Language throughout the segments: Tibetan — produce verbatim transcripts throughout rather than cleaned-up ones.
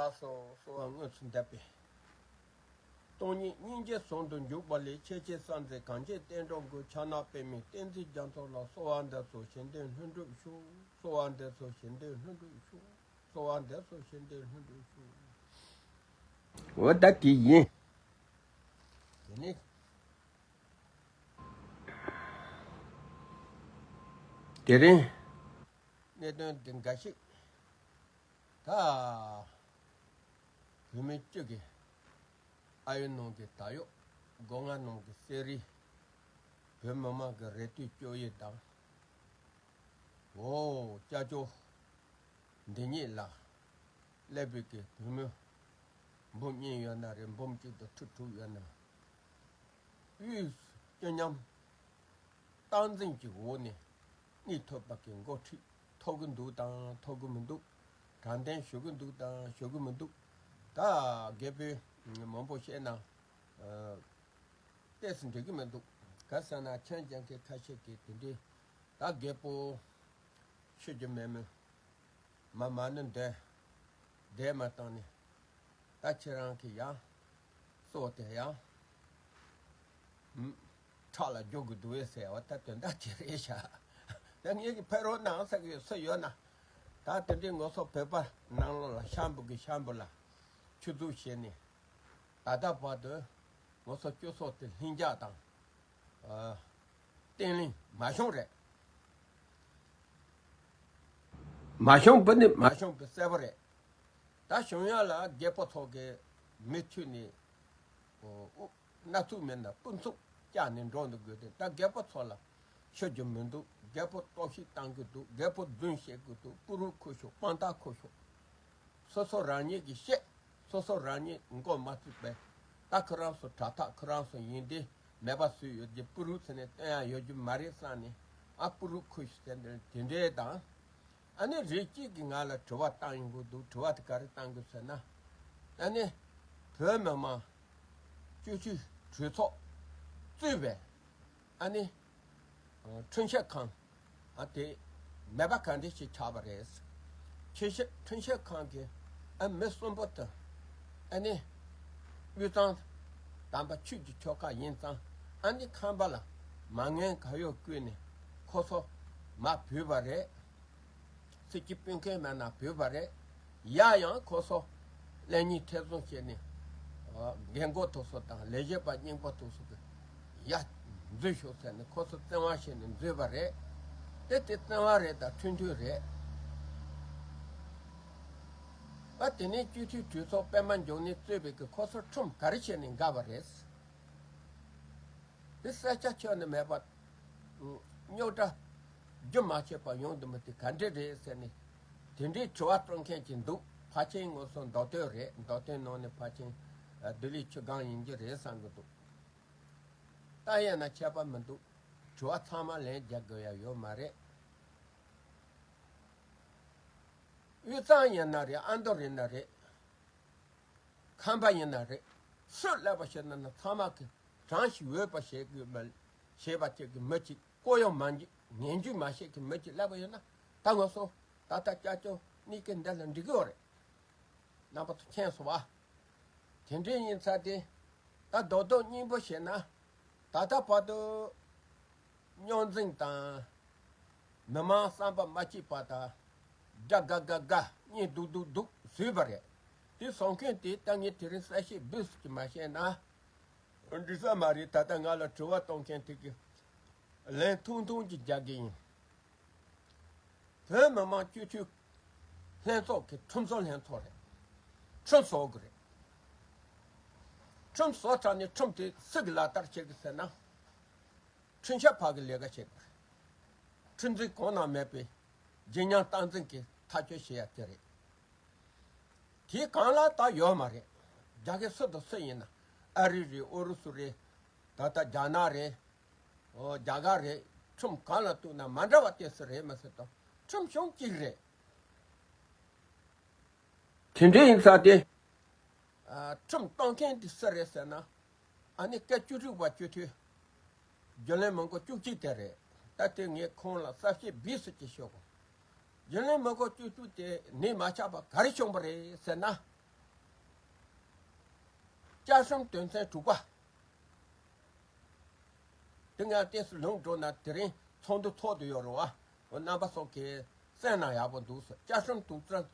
ལགས་སོ། གསོལ་བ་དངོས་སུ་འདེབས་པའི། སྟོང་ཉིད་སྙིང་རྗེ་ཟུང་དུ་འཇུག་པ་ལས། ཆེས་ཆེར་གསལ་མཛད་གངས་ཅན་བསྟན་འགྲོ་མགོན། ཕྱག་ན་པདྨོ་བསྟན་འཛིན་རྒྱ་མཚོ་ལ། གསོལ་བ་འདེབས་སོ་ཞིང་དུ་ལྷུན་གྲུབ་ཤོག་གསོལ་བ་འདེབས་སོ་ཞིང་དུ་ལྷུན་གྲུབ་ཤོག་གསོལ་བ་འདེབས་སོ་ཞིང་དུ་ལྷུན་གྲུབ་ཤོག་འོ་ད་དེ་ཡིན། དེ་ནི། དེ་རིང་། གནད་དོན་འདི་འགའ་ཞིག་ད། བོད་མི་སྤྱི་གི་ཨ་ཡོད་ནང་གི་ད་ཡོད། སྒོ་ང་ནང་གི་གསེར་རི། བོད་མི་མང་གི་རེ་ལྟོས་སྐྱོ་ཡི་དང་། འོ་ཅ་ཅོ། འདི་ཉིད་ལ། སླེབས་པའི་གི་བོད་མི། འབུམ་གཉིས་ཡོད་ན་རེད། འབུམ་གཅིག་དང་ཁྲི་དྲུག་ཡོད་ན། དབུས་སྤྱི་མཉམ། སྟངས་འཛིན་གྱི་འོག་ནས་གནས་ཐུབ་པ་གི་འགོ་ཁྲིད་ཐོབ་ཀྱི་འདུག་དང་ཐོབ་ཀྱི་མི་འདུག་དྲང་བདེན་ཞུ་གི་འདུག་དང་ཞུ་གི་མི་འདུག་ད་རྒད་པོས་མང་པོ་བཤད་ན་ཨ་ཏོག་ཙམ་འགྲིག་གི་མི་འདུག་ག་ཟེར་ན་ཁྱེད་ཅག་གི་ཁ་ཤས་ཀྱིས་དེ་འདྲའི་ད་རྒད་པོ་ཤོད་རྒྱུ་མེད་མོད། མ་མ་ཎི་འདོན། འདོན་མ་བཏང་ནས། ད་ཁྱེད་རང་གི་ཡང་། སྲོག་དེ་ཡང་། ཨུམ། ཁྲག་ལ་རྒྱུག་གི་འདུག་ཨེ་ཟེར་བ་ད་དོན་དག་ཅི་རེད་ཤག་ད་ངེད་ཀྱི་ཕ་རོལ་ནང་ས་གི་སུ་ཡོད་ན། ད་དེ་འདྲའི་ངོ་སོ་བོད་པ་ནང་ལོགས་ལ་ཤམ་བུ་གི་ཤམ་བུ་ལ། ཆུ་བཙུགས་བྱས་ནས། ད་ལྟ་བར་དུ། ངོ་སོ་སྐྱོ་སོ་དེ་ལྷིང་འཇགས་དང་། ཨ། བརྟན་ལྷིང་མ་བྱུང་རེད། མ་བྱུང་བུ་ནི་མ་བྱུང་བུ་གསལ་པོ་རེད། ད་བྱུང་ཡ་ལ་རྒད་པོ་ཚོ་གི་མི་མཐུད་ནས། ཨོ། སྣ་ཚོགས་མེད་ན་སྤུ་མཚུངས་བཅག་ནས་འགྲོ་འདུག་དགོས་ཏེ་ད་རྒད་པོ་ཚོ་ལ་ཤོད་རྒྱུ་མི་འདུག་རྒད་པོ་ལྟོགས་ཤི་བཏང་གི་འདུག་རྒད་པོ་རྫུན་བཤད་གི་འདུག་སྤུ་རུ་ཁུ་ཤོག་དཔང་རྟགས་ཁུ་ཤོག་སོ་སོ་རང་ཉིད་ཀྱིས་བཤད། སོ་སོ་རང་ཉིད་མགོ་མ་ཚོས་པས། ད་ཁོ་རང་ཚོ་དྲ་ཐག་ཁོ་རང་ཚོ་ཡིན་ཏེ་མེད་པ་བཟོས་ཡོད་ཀྱི་སྤུ་རུ་ཚེ་ནས་བསྟན་ཡ་ཡོད་རྒྱུ་མ་རེད་བསམ་ནས་ཨ་སྤུ་རུ་ཁུ་ཤོག་ཟེར་འདི་དེ་འདྲའི་དང་། ཨ་ནི་རིགས་གཅིག་གིས་ང་ལ་དྲི་བ་བཏང་ཡོང་གི་འདུག་དྲི་བ་དེ་ག་རེ་བཏང་གི་ཟེར་ན། ཨ་ནི། བོད་མི་མང་། སྤྱི་འཐུས་གྲོས་ཚོགས་གཙོས་པའི། ཨ་ནི། ཁྲིམས་ཞིབ་ཁང་། ཨ་དེ། མེད་པ་ག་འདྲ་ཞིག་ཆགས་པ་རེད། ཁྲིམས་ཞིབ་ཁྲིམས་ཞིབ་ཁང་གི། ཨ་མི་གསུམ་པོ་དེ། ཨ་ནི། དབུས་གཙང་། དམ་པ་ཆོས་ཀྱི་ཆོལ་ཁ་ཡིན་ཙང་། ཨ་ནི་ཁམས་པ་ལ། མ་ངན་ག་ཡོད་བསྐུལ་ནས། ཁོ་ཚོ། མར་བུད་པ་རེད། སྲིད་སྤྱི་སྤུན་མཁན་མེད་ན་བུད་པ་རེད། ཡ་ཡང་ཁོ་ཚོ། ལས་གཉིས་ཐེ་ཚོམ་བྱས་ནས། འགན་འཁུར་ཐུབ་སོ་དང་ལས་བྱེད་པ་རྙིང་པ་ཐུབ་སོ་གི། ཡ། འཛུལ་ཤོག་ཟེར་ནས་ཁོ་ཚོ་བཙན་དབང་བྱས་ནས་འཛུལ་བ་རེད། དེ་དེ་བཙན་དབང་རེད་དང་ཁྲིམས་མཐུན་རེད། ཨ་དེ་ནས་སྤྱི་འཐུས་གྲོས་ཚོགས་པད་མ་འབྱུང་གནས་གཙོས་པའི་གི་ཁོ་ཚོ་ཁྲིམས་ག་རེ་བྱས་ནས་འགལ་བ་རེད། དེ་གསལ་ཆ་ཁྱོན་ནས་མེད་པ། རྙོག་དྲ། རྒྱུན་མ་ཆད་པ་ཡོང་དུ་མི་དེ་ག་འདྲ་རེད་ཟེར་ནས། དེ་འདྲའི་དྲི་བ་གཏོང་མཁན་ཅིག་འདུག་ཕལ་ཆེར་ངོ་སོ་མདོ་དོན་རེད། མདོ་དོན་ནང་ནས་ཕལ་ཆེར་ལྡི་ལི་ཆུ་སྒང་ཡིན་གྱི་རེད་བསམ་གྱི་འདུག་ད་ཡིན་ན་ཁྱད་པར་མི་འདུག་དྲི་བ་ཚང་མ་ལན་རྒྱག་དགོས་ཡ་ཡོད་མ་རེད། དབུས་གཙང་ཡིན་ན་རེད། ཨ་མདོ་རེད་ན་རེད། ཁམས་པ་ཡིན་ན་རེད། སུ་ལབ་པ་ཞིག་ན་ན་ཚང་མ་གི་གྲངས་ཤིག་འོས་པ་བྱེད་དགོས་པ། བྱེད་པ་ཅིག་གི་མི་ཅིག་ལྐོག་གཡོ་མ་འཇུག་ངན་འཇུག་མ་བྱེད་གི་མི་ཅིག་ལབ་པ་ཡིན་ན་ད་ང་ཚོ་ད་ལྟ་ཅ་ཅོ་གཉིས་ཀྱི་འདི་ལ་འགྲིག་གི་ཡོད་རེད། རྣམ་པ་ཚོ་མཁྱེན་སོང་བ། དེ་འདྲའི་ཡིན་ཚ་དེ་ད་རྡོག་རྡོག་སྙིང་པོ་བྱས་ན་ད་ལྟ་བར་དུ། རྙོག་འཛིང་དང་། མི་མང་བསམ་པ་མ་སྐྱིད་པ་དང་། དགྲ་དགའ་དགའ་དགའ་གཉིས་སྡུག་སྡུག་སྡུག་བཟོས་པ་རེད། དེ་བཟོ་མཁན་དེ་ད་ངས་དེ་རིང་གསལ་བཤད་འབུས་སུ་ཅིག་མ་བཤད་ན། འགྲིག་ས་མ་རེད། ད་ལྟ་ང་ལ་དྲི་བ་གཏོང་མཁན་དེ་གི། ལན་ཐུང་ཐུང་ཅིག་རྒྱག་གི་ཡིན། བོད་མི་མང་སྤྱི་འཐུས། ལྷན་ཚོགས་ཀྱི་ཁྲིམས་བཟོ་ལྷན་ཚོགས་རེད། ཁྲིམས་བཟོ་དགོས་རེད། ཁྲིམས་བཟོ་ཚར་ནས་ཁྲིམས་དེ་སུ་གི་ལག་བསྟར་བྱེད་དགོས་ཟེར་ན། ཁྲིམས་ཞིབ་ཁང་གི་ལས་ཀ་བྱེད་དགོས་རེད། ཁྲིམས་འཛིན་གོང་ན་མེད་པའི་བརྗིད་ཉམས་སྟངས་འཛིན་གྱི་ཐག་གཅོད་བྱེད་ཡ་དེ་རེད། དེའི་སྒང་ལ་ད་ཡོད་མ་རེད། རྒྱ་སྐད་སུ་དང་སུ་ཡིན་ན་ཨ་རི་རེད། ཨུ་རུ་སུ་རེད། ད་ལྟ་རྒྱ་ནག་རེད། ཨོ་རྒྱ་གར་རེད། ཁྲིམས་གང་ལ་གཏུགས་ན་མ་འདྲ་བ་ཏོག་ཙམ་རེད་མ་ཟད་དང་ཁྲིམས་གཞུང་གཅིག་རེད། དེ་འདྲ་ཡིན་ཙང་དེ། ཨ། ཁྲིམས་གཏོང་མཁན་དེ་སུ་རེད་ཟེར་ན། ཨ་ནི་སྐབས་བཅུ་དྲུག་པ་སྤྱི་འཐུས། རྒྱུན་ལས་མི་འགོ་བཅུ་གཅིག་དེ་རེད། ད་དེ་ངས་ཁོང་ལ་གསལ་བཤད་འབུས་སུ་ཅིག་ཞུ་དགོས། རྒྱུན་ལས་མི་འགོ་བཅུ་དྲུག་དེ་ནད་མ་ཆགས་པ་ག་རེ་བྱུང་བ་རེད་ཟེར་ན། བཅའ་ཁྲིམས་དོན་ཚན་དྲུག་པ། དེ་ང་ཏོག་ཙམ་ལུང་འགྲོ་ན་དེ་རིང་ཚོགས་འདུ་ཚོགས་དུ་ཡོད་རེད་བ། འོ་རྣམ་པ་ཚོ་གིས་གསན་ན་ཡག་པོ་འདུག་ཟེར། བཅའ་ཁྲིམས་དོན་ཚན་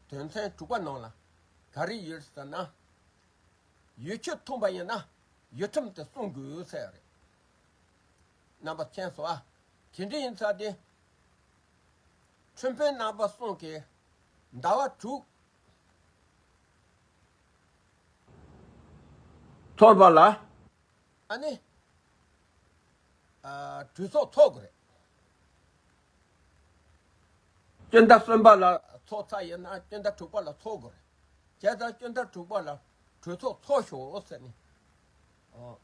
དོན་ཚན་དྲུག་པ་ནང་ལ་ག་རེ་ཡོད་ཟེར་ན། ཡུལ་ཆོས་མཐུན་པ་ཡིན་ན་ཡུལ་ཁྲིམས་དེ་སྲུང་དགོས་ཟེར་རེད། རྣམ་པ་མཁྱེན་སོང་ཨ། དེ་འདྲ་ཡིན་ཙང་དེ། ཁྲིམས་དཔོན་རྣམ་པ་གསུམ་གྱིས་ཟླ་བ་དྲུག་ཚོགས་པ་ལ། ཨ་ནི། ཨ། གྲོས་ཚོགས་ཚོགས་དགོས་རེད། སྤྱི་ཟླ་གསུམ་པ་ལ་ཚོགས་ཚར་ཡིན་ན་སྤྱི་ཟླ་དྲུག་པ་ལ་ཚོགས་དགོས་རེད། བྱས་ཙང་སྤྱི་ཟླ་དྲུག་པ་ལ་གྲོས་ཚོགས་ཚོགས་ཤོག་ཟེར་ནས། ཨོ།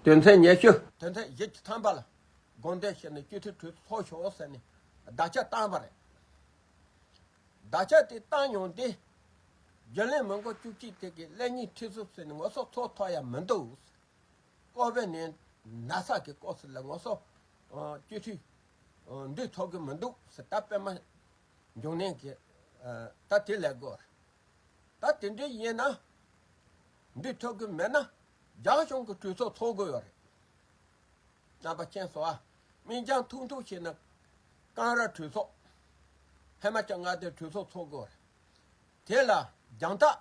དོན་ཚན་ཉི་ཤུ། དོན་ཚན་བཞི་བཅུ་ཐམ་པ་ལ་དགོངས་དོན་བཞེས་ནས་སྤྱི་འཐུས་གྲོས་ཚོགས་ཚོགས་ཤོག་ཟེར་ནས་བརྡ་ཆད་བཏང་བ་རེད། བརྡ་ཆད་དེ་བཏང་མྱོང་དེ། རྒྱུན་ལས་མི་འགོ་བཅུ་གཅིག་དེ་གི་སླེབས་ཉིན་ཁྲི་ཟུར་ཟེར་ནས་ངོ་སོ་ཚོགས་ཐུབ་ཡ་མི་འདུག། ཀོ་བེ་ནས་ན་ཚ་གི་སྐོར་ཟེར་ལ་ངོ་སོ། ཨ། སྤྱི་འཐུས། ཨ། འདུས་ཐུབ་གི་མི་འདུག་ཟེར། ད་པད་མ་འབྱུང་གནས་ཀྱི། ཨ། ད་དེ་ལས་དགོས། ད་དེ་འདྲ་ཡིན་ན། འདུས་ཐུབ་གི་མེད་ན། རྒྱ་གཞུང་གི་གྲོས་ཚོགས་ཚོགས་དགོས་ཡོད་རེད། རྣམ་པ་མཁྱེན་སོང་ཨ། སྨིན་ཅང་ཐུང་ཐུང་བྱས་ན། ཀང་ར་གྲོས་ཚོགས། ཧེ་མ་ཅང་མངའ་སྡེ་གྲོས་ཚོགས་ཚོགས་དགོས་རེད། དེ་ལ་རྒྱང་ཐག་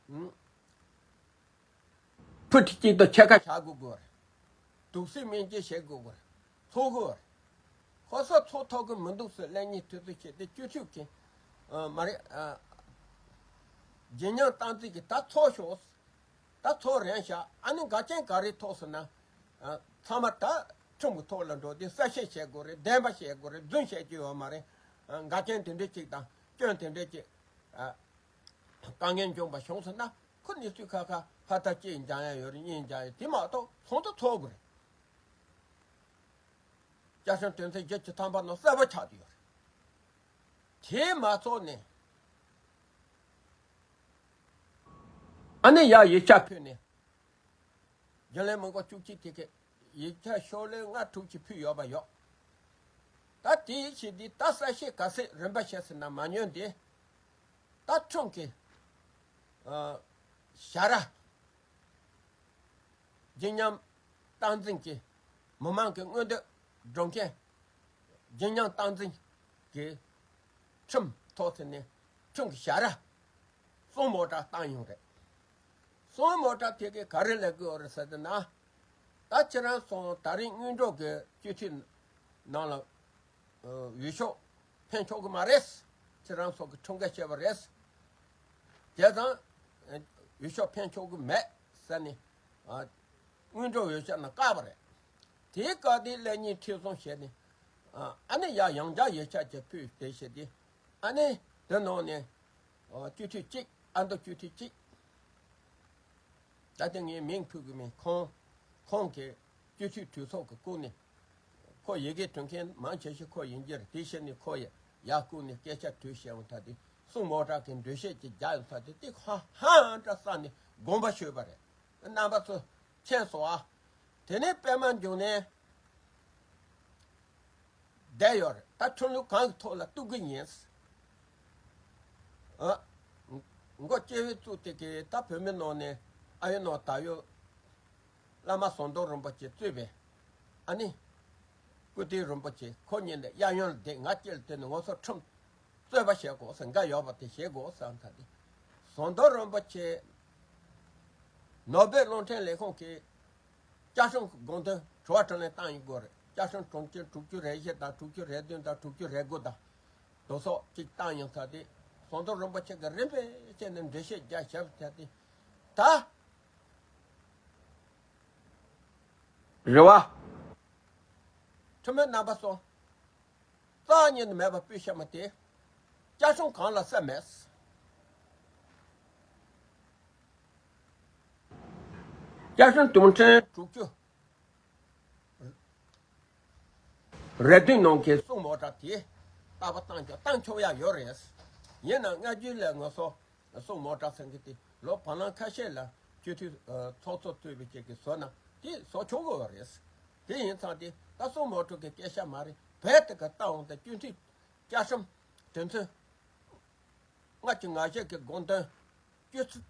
ཨུམ། ཕུ་ཊི་གཅིག་ཏུ་ཕྱེད་ཀ་བྱ་དགོས་དགོས་རེད། དུག་སེལ་སྨན་བཅོས་བྱེད་དགོས་དགོས་རེད། ཚོགས་དགོས་རེད། ཁོ་ཚོ་ཚོགས་ཐུབ་གི་མི་འདུག་ཟེར་སླེབས་ཉིན་དུས་ཚོད་བྱས་ཏེ་སྤྱི་འཐུས་ཀྱི། ཨ། མ་རེད། ཨ། རྗེས་ཉམས་སྟངས་འཛིན་གྱི་ད་ཚོགས་ཤོག། ད་ཚོགས་རན་ཤག། ཨ་ནི་འགལ་རྐྱེན་ག་རེ་ཐོག་ཟེར་ན། ཨ། ཚང་མ་ད་ཁྲིམས་ཀྱི་ཐོག་ལ་འགྲོ་དུས་གསལ་བཤད་བྱེད་དགོས་རེད། བདེན་པ་བཤད་དགོས་རེད། རྫུན་བཤད་རྒྱུ་ཡོད་མ་རེད། ཨ། འགལ་རྐྱེན་དེ་འདྲ་ཅིག་དང་སྐྱོན་དེ་འདྲ་ཅིག། ཨ། དཀའ་ངལ་འབྱུང་བ་བྱུང་སོང་ན། ཁོ་གནས་ཚུལ་ཁ་ཁ་ཕར་ལྟ་གཅིག་འགྱངས་ཡ་ཡོད་རེད། གཉིས་འགྱངས་ཡ། དེ་མ་གཏོགས་ཚོགས་འདུ་ཚོགས་དགོས་རེད། བཅའ་ཁྲིམས་དོན་ཚན་བཞི་བཅུ་ཐམ་པ་ནང་གསལ་པོ་ཆགས་ཀྱི་ཡོད་རེད། དེ་མ་ཚོགས་ནས། ཨ་ནི་ཡར་ཡིག་ཆ་ཕུལ་ནས། རྒྱུན་ལས་མི་འགོ་བཅུ་གཅིག་དེ་གས་ཡིག་ཆ་ཤོག་ལེ་ལྔ་དྲུག་ཅིག་ཕུལ་ཡོད་པ་ཡོད། ད་དེའི་ཆེད་དུ་ད་གསལ་བཤད་ག་ཚད་རིམ་པ་བྱས་ཟིན་ན་མ་ཉོན་ཏེ། ད་ཁྲིམས་ཀྱི། ཨ། བྱ་ར། རྗེས་ཉམས་སྟངས་འཛིན་གྱི། མི་མང་གི་མངོན་འདོད་སྒྲུབ་མཁན། རྗེས་ཉམས་སྟངས་འཛིན་གྱི་ཁྲིམས་ཐོག་ཚད་ནས་ཁྲིམས་ཀྱི་བྱ་ར་གསུང་མོ་ཊ་བཏང་ཡོང་རེད། གསུང་མོ་ཊ་དེ་གས་ག་རེ་ལས་དགོས་རེད་ཟེར་ན། ད་ཁྱེད་རང་ཚོ་ད་རིང་སྔོན་འགྲོ་གི་སྤྱི་འཐུས་ནང་ལ། ཨ། འོས་ཤོག་འཕེན་ཆོག་གི་མ་རེད། ཁྱེད་རང་ཚོ་གི་ཁྲིམས་འགལ་བྱས་པ་རེད། བྱས་ཙང་། ཨ། འོས་ཤོག་འཕེན་ཆོག་གི་མེད་ཟེར་ནས། ཨ། སྔོན་འགྲོ་འོས་ཤོག་ནང་བཀག་པ་རེད། དེའི་སྐབས་དེ་སླེབས་ཉིན་ཁྲི་སྲོང་བྱས་ནས། ཨ། ཨ་ནི་ཡང་ཡང་བསྐྱར་ཡིག་ཆ་ཅིག་ཕུལ་དེ་བྱས་ཏེ། ཨ་ནི་དེ་ནང་ནས། ཨ། སྤྱི་འཐུས་གཅིག། ཨ་མདོ་སྤྱི་འཐུས་གཅིག། ད་ལྟ་ངས་མིང་ཕུད་གི་མིན། ཁོང་། ཁོང་གིས་སྤྱི་འཐུས་གྲོས་ཚོགས་ཀྱི་བསྐོ་གནས། ཁོ་ཡི་གེ་འབྲི་མཁན་མང་ཆེ་ཤོས་ཁོ་ཡིན་གྱི་རེད། དེ་བྱས་ནས་ཁོ་ཡ་ཡར་བསྐོ་ནས་སྐད་ཆ་དྲིས་བཤད་ཡོང་ཐ་དེ། གསུང་མོ་ཊ་གི་འགྲེལ་བཤད་ཅིག་རྒྱག་ཡོང་ཐ་དེ། དེ་ཧ་ཧ་འདྲ་བསམ་ནས་དགོངས་པ་ཞུས་པ་རེད། རྣམ་པ་ཚོ་མཁྱེན་སོང་ཨ། དེ་ནས་པད་མ་འབྱུང་གནས་བསྡད་ཡོད་རེད། ད་ཁྲིམས་ལུགས་གང་གི་ཐོག་ལ་གཏུག་གི་ཡིན། ཨ། མགོ་སྐྱེ་བོའི་གཙུག་དེ་གི་ད་བོད་མི་ནང་ནས་ཨ་ཡོད་ནང་ད་ཡོད། བླ་མ་ཟམ་གདོང་རིན་པོ་ཆེ་གཙོས་པའི། ཨ་ནི། སྐུ་བལྟམས་རིན་པོ་ཆེ་ཁོ་གཉིས་ནས་གཡས་གཡོན་ལ་བསྡད། ང་དཀྱིལ་ལ་བསྡད་ནས་ང་ཚོ་ཁྲིམས་རྩོད་པ་བྱེད་དགོས་ཟེར། འགལ་ཡོད་པ་དེ་བྱེད་དགོས་ཟེར་ད་དེ། ཟམ་གདོང་རིན་པོ་ཆེ་ནོ་སྦེལ་རླུང་འཕྲིན་ལས་ཁུངས་ཀྱི་བཅའ་ཁྲིམས་ཀྱི་དགོངས་དོན་དྲི་བ་དྲིས་ལན་བཏང་ཡོང་གི་ཡོད་རེད། བཅའ་ཁྲིམས་དྲུང་ཆེན་དྲུག་ཅུ་རེ་བཞི་དང་དྲུག་ཅུ་རེ་བདུན་དང་དྲུག་ཅུ་རེ་དགུ་དང་། དེ་སོགས་ཅིག་བཏང་ཡོང་ད་དེ། ཟམ་གདོང་རིན་པོ་ཆེ་གིས་རིམ་པས་བྱས་ནས་འགྲེལ་བཤད་རྒྱག་བྱས་པ་ད་དེ། ད། རེད་བ། ཁྲིམས་མེད་རྣམ་པ་སོང་། རྩ་བ་ཉིད་ནས་མེད་པ་སྤེལ་བྱས་མ་དེ། བཅའ་ཁྲིམས་གང་ལ་གསལ་མེད། བཅའ་ཁྲིམས་དོན་ཚན་དྲུག་ཅུ་རེ་བདུན་ནང་གི་གསུང་མོ་ཊ་དེ་རྟག་པར་བཏང་ཆོག་བཏང་ཆོག་ཡ་ཡོད་རེད། ཡིན་ནའང་སྔ་རྒྱུན་ལས་ང་ཚོ་གསུང་མོ་ཊ་ཟེར་མཁན་དེ་ལོ་བར་ལམ་ཁ་ཤས་ལ་སྤྱི་འཐུས་ཚོགས་གཙོ་གཙོས་པའི་ཅིག་གིས་བཟོས་ན་དེ་བཟོ་ཆོག་གི་ཡོད་རེད། དེ་ཡིན་ཙང་དེ་ད་གསུང་མོ་ཊ་གི་སྐད་ཆ་མ་རེད། རྦད་དེ་ག་བཏང་འོང་དེ་སྤྱི་འཐུས་བཅའ་ཁྲིམས་དོན་ཚན་ སྔར་གྱི་ང་བཅས་ཀྱི་དགོངས་དོན་སྤྱོད་ཚུལ།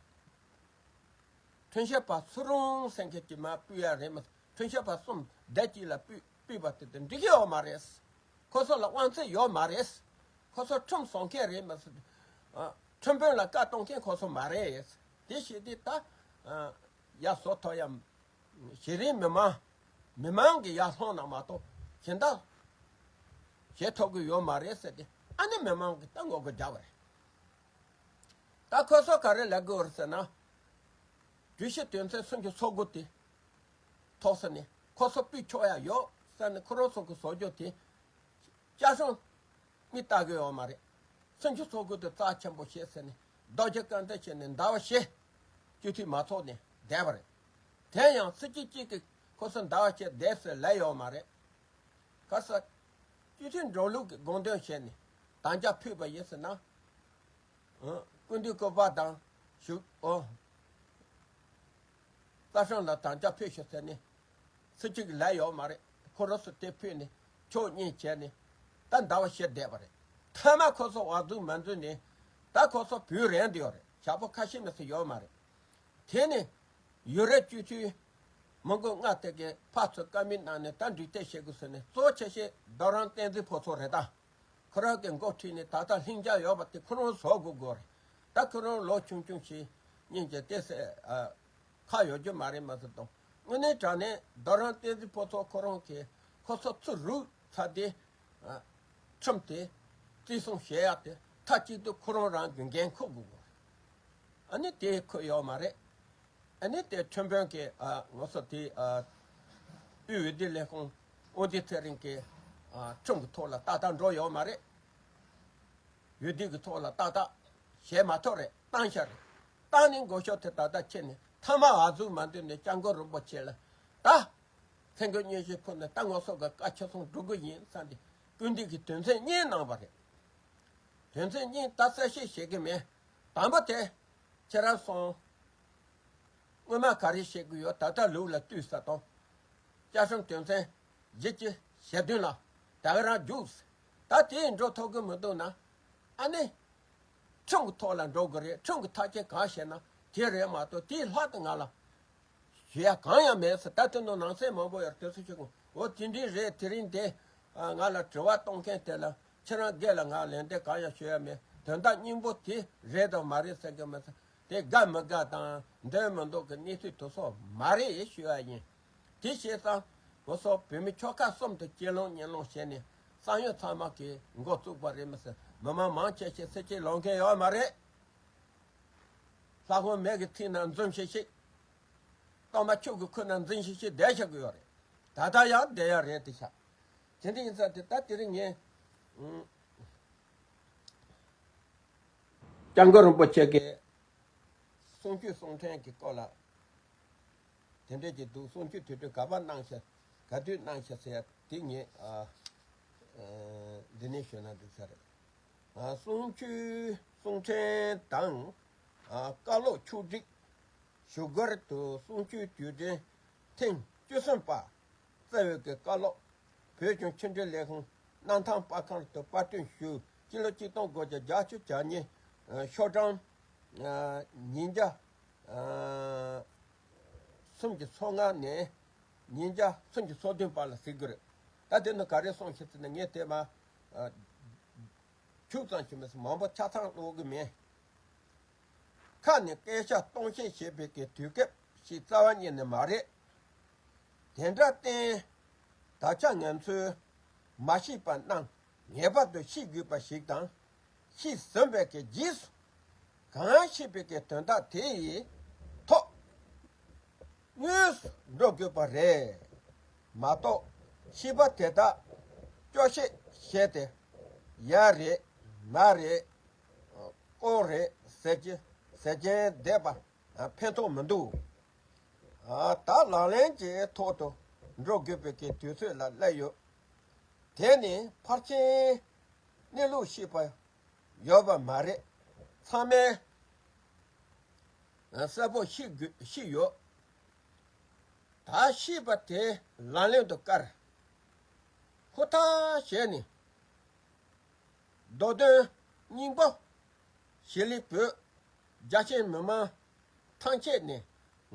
ཁྲིམས་ཞིབ་པ་སུ་རུང་སེང་གེ་གྱི་མ་སྤུས་ཡ་རེད་མ། ཁྲིམས་ཞིབ་པ་གསུམ་བསྡད་ཀྱི་ལ་སྤུས་སྤུས་པ་དེ་དེ་འགྲིག་གི་ཡོད་མ་རེད། ཁོ་ཚོ་ལ་དབང་ཚད་ཡོད་མ་རེད། ཁོ་ཚོ་ཁྲིམས་སྲུང་མཁན་རེད་མ་ཟེར། ཨ། ཁྲིམས་དཔོན་ལ་བཀའ་གཏོང་མཁན་ཁོ་ཚོ་མ་རེད། དེ་བྱས་དུས་ད། ཨ། ཡར་བཟོ་ཐུབ་ཡ། གཞི་རིམ་མི་མང་། མི་མང་གི་ཡར་ལྷོང་ན་མ་གཏོགས་གཞན་དག་བྱེད་ཐུབ་ཀྱི་ཡོད་མ་རེད་ཟེར་ཏེ། ཨ་ནི་མི་མང་གི་ད་ངོ་རྒོལ་རྒྱག་པ་རེད། ད་ཁོ་ཚོ་ག་རེ་ལབ་དགོས་རེད་ཟེར་ན། གྲོས་གཞི་དོན་ཚན་སུམ་ཅུ་སོ་དགུ་དེ་ཐོག་ས་ནས་ཁོ་ཚོ་སྤུས་ཆོག་ཡ་ཡོད་ཟེར་ནས་ཁོ་རང་ཚོ་གི་བཟོ་བཅོས་དེ་བཅའ་ཁྲིམས་མི་ལྟ་གི་ཡོད་མ་རེད། སུམ་ཅུ་སོ་དགུ་དེ་རྩ་ཆེན་པོ་བྱེད་ཟེར་ནས་རྡོ་རྗེ་སྐད་འདི་བྱས་ནས་ཟླ་བ་བཞི་སྤྱི་འཐུས་མ་ཚོགས་ནས་བསྡད་པ་རེད། དེ་ཡང་སྲིད་སྤྱི་གཅིག་གིས་ཁོ་ཚོ་ཟླ་བ་བཞི་བསྡད་ཟེར་ལབ་ཡོད་མ་རེད། ག་ས། སྤྱི་འཐུས་འགྲོ་ལུགས་ཀྱི་དགོངས་དོན་བྱས་ནས་དམ་བཅའ་ཕུལ་བ་ཡིན་ཟེར་ན། ཨ། སྐུ་མདུན་སྐུ་པར་དང་ཞུ། ཨོ། རྩ་ཁྲིམས་ལ་དམ་བཅའ་ཕུལ་ཤོག་ཟེར་ནས་སུ་གཅིག་ལབ་ཡོད་མ་རེད། ཁོ་རང་ཚོ་དེ་ཕུལ་ནས་ཆོག་མཉེས་བྱས་ནས་ད་ཟླ་བ་བཞི་བསྡད་པ་རེད། མཐའ་མ་ཁོ་ཚོ་བ་འཛུགས་མ་འཛུགས་ནས་ད་ཁོ་ཚོ་བུད་རན་དུ་ཡོད་རེད། ཞག་པོ་ཁ་ཤས་མ་ཟིན་ཡོད་མ་རེད། དེ་ནས་ཡུ་རོབ་སྤྱི་འཐུས་མི་འགོ་ལྔ་དེ་གའི་ཕར་ཚུར་བཀའ་མོལ་གནང་ནས་ད་འགྲིག་ཐབས་བྱེད་དགོས་ཟེར་ནས། གཙོ་ཆེ་ཤོས་རྡོ་རིང་བསྟན་འཛིན་ཕུན་ཚོགས་རེད་ད། ཁོ་རང་གི་འགོ་ཁྲིད་ནས་ད་ལྟ་ལྷིང་འཇགས་ཡོད་པ་དེ་ཁོ་རང་བཟོ་དགོས་དགོས་རེད། ད་ཁོ་རང་ལོ་ཆུང་ཆུང་ཞིག་སྙིང་རྗེ་དེ་སེ། ཨ། ཁག་ཡོད་རྒྱུ་མ་རེད་མ་ཟེར་དང་། དངོས་གནས་དྲང་གནས་རྡོ་རིང་བསྟན་འཛིན་ཕུན་ཚོགས་ཁོ་རང་གིས་ཁོ་ཚོ་ཚུར་རུག་ཚར་དེ། ཨ། ཁྲིམས་དེ་བརྩི་སྲུང་བྱེད་ཡག་དེ་མཐའ་གཅིག་ཏུ་ཁོ་རང་རང་གི་འགན་འཁུར་དགོས་དགོས་རེད། ཨ་ནི་དེ་འཁུར་ཡོད་མ་རེད། ཨ་ནི་དེ་ཁྲིམས་དཔོན་གྱི། ཨ། ངོ་སོ་དེ། ཨ། དབུས་འོས་བསྡུ་ལས་ཁུངས་འོས་བསྡུ་ཚན་རིང་གི། ཨ། ཁྲིམས་ཀྱི་ཐོག་ལ་ཏག་ཏག་འགྲོ་ཡོད་མ་རེད། འོས་བསྡུ་གི་ཐོག་ལ་ཏག་ཏག་བྱས་མ་ཐུབ་རེད། བཏང་ཤག་རེད། བཏང་ནས་འགོག་ཤོག་དེ་ད་ལྟ་ཁྱེར་ནས་མཐའ་མ་བ་འཛུགས་མ་འདུག་ནས་སྐྱབས་མགོན་རིན་པོ་ཆེ་ལ་ད་མཚན་གི་སྙན་ཞུ་ཕུལ་ནས་ད་ངོ་སོ་གི་བཀའ་ཆ་ཚང་སྒྲུབ་གི་ཡིན་བསམ་སྟེ་སྐུལ་འདེད་ཀྱི་དོན་ཚན་གཉིས་གནང་བ་རེད། དོན་ཚན་གཉིས་ད་གསལ་བཤད་བྱེད་ཀྱི་མེད། དང་པོ་དེ། ཁྱེད་རང་སོང་། སྔོན་མ་ག་རེ་བྱེད་དགོས་ཡོད་ད་ལྟ་ལུགས་ལ་བསྟུན་ས་དང་། བཅའ་ཁྲིམས་དོན་ཚན་བཞི་བཅུ་ཞེ་བདུན་ལ་ད་ག་རང་རྒྱུགས། ད་དེ་འགྲོ་ཐུབ་ཀྱི་མི་འདུག་ན། ཨ་ནི། ཁྲིམས་ཀྱི་ཐོག་ལ་འགྲོ་དགོས་རེད། ཁྲིམས་ཀྱི་ཐག་གཅོད་གང་བྱས་ན་དེ་རེད་མ་གཏོགས་དེའི་ལྷག་ཏུ་ང་ལ་ཞུ་ཡ་གང་ཡང་མེད་ཟེར། ད་དེ་ནང་ནང་སེམས་མང་པོ་ཡོད་དེ་ཚོ་ཞུ་གོ། འོ་དེ་འདྲའི་རེད། དེ་རིང་དེ་ང་ལ་དྲི་བ་གཏོང་མཁན་དེ་ལ་ཁྱེད་རང་སྒེར་ལ་ང་ལན་འདེབས་གང་ཡང་ཞུ་ཡ་མེད། དོན་དག་སྙིང་པོ་དེ་རེད་དང་མ་རེད་ཟེར་གི་མི་ཟེར། དེ་དགའ་མི་དགའ་དང་འདོད་མི་འདོད་ཀྱི་གནས་ཚུལ་དེ་ཚོ་མ་རེད་ཞུ་ཡ་ཡིན། དེ་བྱས་ཙང་ང་ཚོ་བོད་མི་ཆོལ་ཁ་གསུམ་དུ་གཅེས་ལོང་གཉེན་ལོང་བྱས་ནས་བསམ་ཡོད་ཚང་མ་གིས་འགོ་བཙུགས་པ་རེད་མི་ཟེར། མི་མང་མང་ཆེ་ཤས་སེ་ཆེ་ལོང་མཁན་ཡོད་མ་རེད། ལྷ་ཁང་མེ་གི་ཐིག་ན་འཛུམ་ཤིག་ཤིག་སྟོན་པ་ཆོས་ཀྱི་ཁུར་ན་འཛིན་ཤིག་ཤིག་བསྡད་བཞག་གི་ཡོད་རེད། ད་ལྟ་ཡང་བསྡད་ཡ་རེད་དེ་ཤག་དེ་འདྲ་ཡིན་ཙང་དེ་ད་དེ་རིང་ངས། ཨུམ། སྐྱབས་མགོན་རིན་པོ་ཆེ་གི་གསུང་ཆོས་གསུང་འཕྲིན་གྱི་སྐོར་ལ་དེ་འདྲས་ཀྱི་འདུག་གསུང་ཆོས་དུས་དྲན་ག་པར་གནང་ཤག་ག་དུས་གནང་ཤག་ཟེར་ཡ་དེ་ངས། ཨ། ཨ། འདི་ནས་ཞུས་ན་འགྲིག་ས་རེད། ཨ། གསུང་ཆོས་གསུང་འཕྲིན་དང་། ཨ། བཀའ་སློབ་ཕྱོགས་སྒྲིག་ཞུ་སྒར་དུ་གསུང་ཆོས་དུས་དྲན་ཐེངས་བཅུ་གསུམ་པ། རྩ་བའི་གི་བཀའ་སློབ། བོད་ལྗོངས་ཕྱི་འབྲེལ་ལས་ཁུངས་གནམ་ཐང་པར་ཁང་དུ་པར་སྐྲུན་ཞུས། སྤྱི་ལོ་གཅིག་སྟོང་དགུ་བརྒྱ་བརྒྱད་ཅུ་གྱ་གཉིས། ཨ། ཤོག་གྲངས། ཨ། ཉིས་བརྒྱ། ཨ། སུམ་ཅུ་སོ་ལྔ་ནས་ཉིས་བརྒྱ་སུམ་ཅུ་སོ་བདུན་བར་ལ་གཟིགས་དགོས་རེད། ད་དེ་ནི་ག་རེ་གསུངས་ཤག་ཟེར་ན་ངས་དེ་མ། ཨ། ཁྱུག་ཙམ་ཞིག་མིན་མང་པོ་ཆ་ཚང་ཀློག་གི་མེད། ཁ་ནས་སྐད་ཆ་སྟོང་བཤད་བྱེད་པའི་གི་དུས་སྐབས་ཤིག་རྩ་བ་ཉིད་ནས་མ་རེད། དེ་འདྲ་བརྟེན། ད་ཆ་ང་ཚོས་མ་ཤེས་པ་རྣམས་ངེས་པར་དུ་ཤེས་དགོས་པ་ཞིག་དང་། ཤེས་ཟིན་པའི་གི་རྗེས་སུ་གང་ཤེས་པའི་གི་དོན་དག་དེ་ཡི་ཐོག་དངོས་སུ་འགྲོ་དགོས་པ་རེད་མ་གཏོགས། ཤེས་པ་དེ་དག་སྐྱོ་བཤད་བྱས་ཏེ་ཡ་རེད་མ་རེད། ཨོ་རེད་ཟེར་གྱི་ཟེར་གྱིན་བསྡད་པ་ཕན་ཐོགས་མི་འདུག་ཨ། ད་ལག་ལེན་གྱི་ཐོག་ཏུ་འགྲོ་དགོས་པའི་གི་དུས་ཚོད་ལ་སླེབས་ཡོད། དེ་ནི་ཕལ་ཆེར་གནས་ལུགས་ཤེས་པ་ཡོད་པ་མ་རེད། ཚང་མས་གསལ་པོ་ཤེས་དགོས་ཤེས་ཡོད། ད་ཤེས་པ་དེ་ལག་ལེན་དུ་བཀར། ཧུར་ཐག་བྱས་ནས་མདོ་དོན་སྙིང་པོ་ གཞིས་ལུས་བོད་རྒྱ་ཆེའི་མི་མང་ཐམས་ཅད་ནས་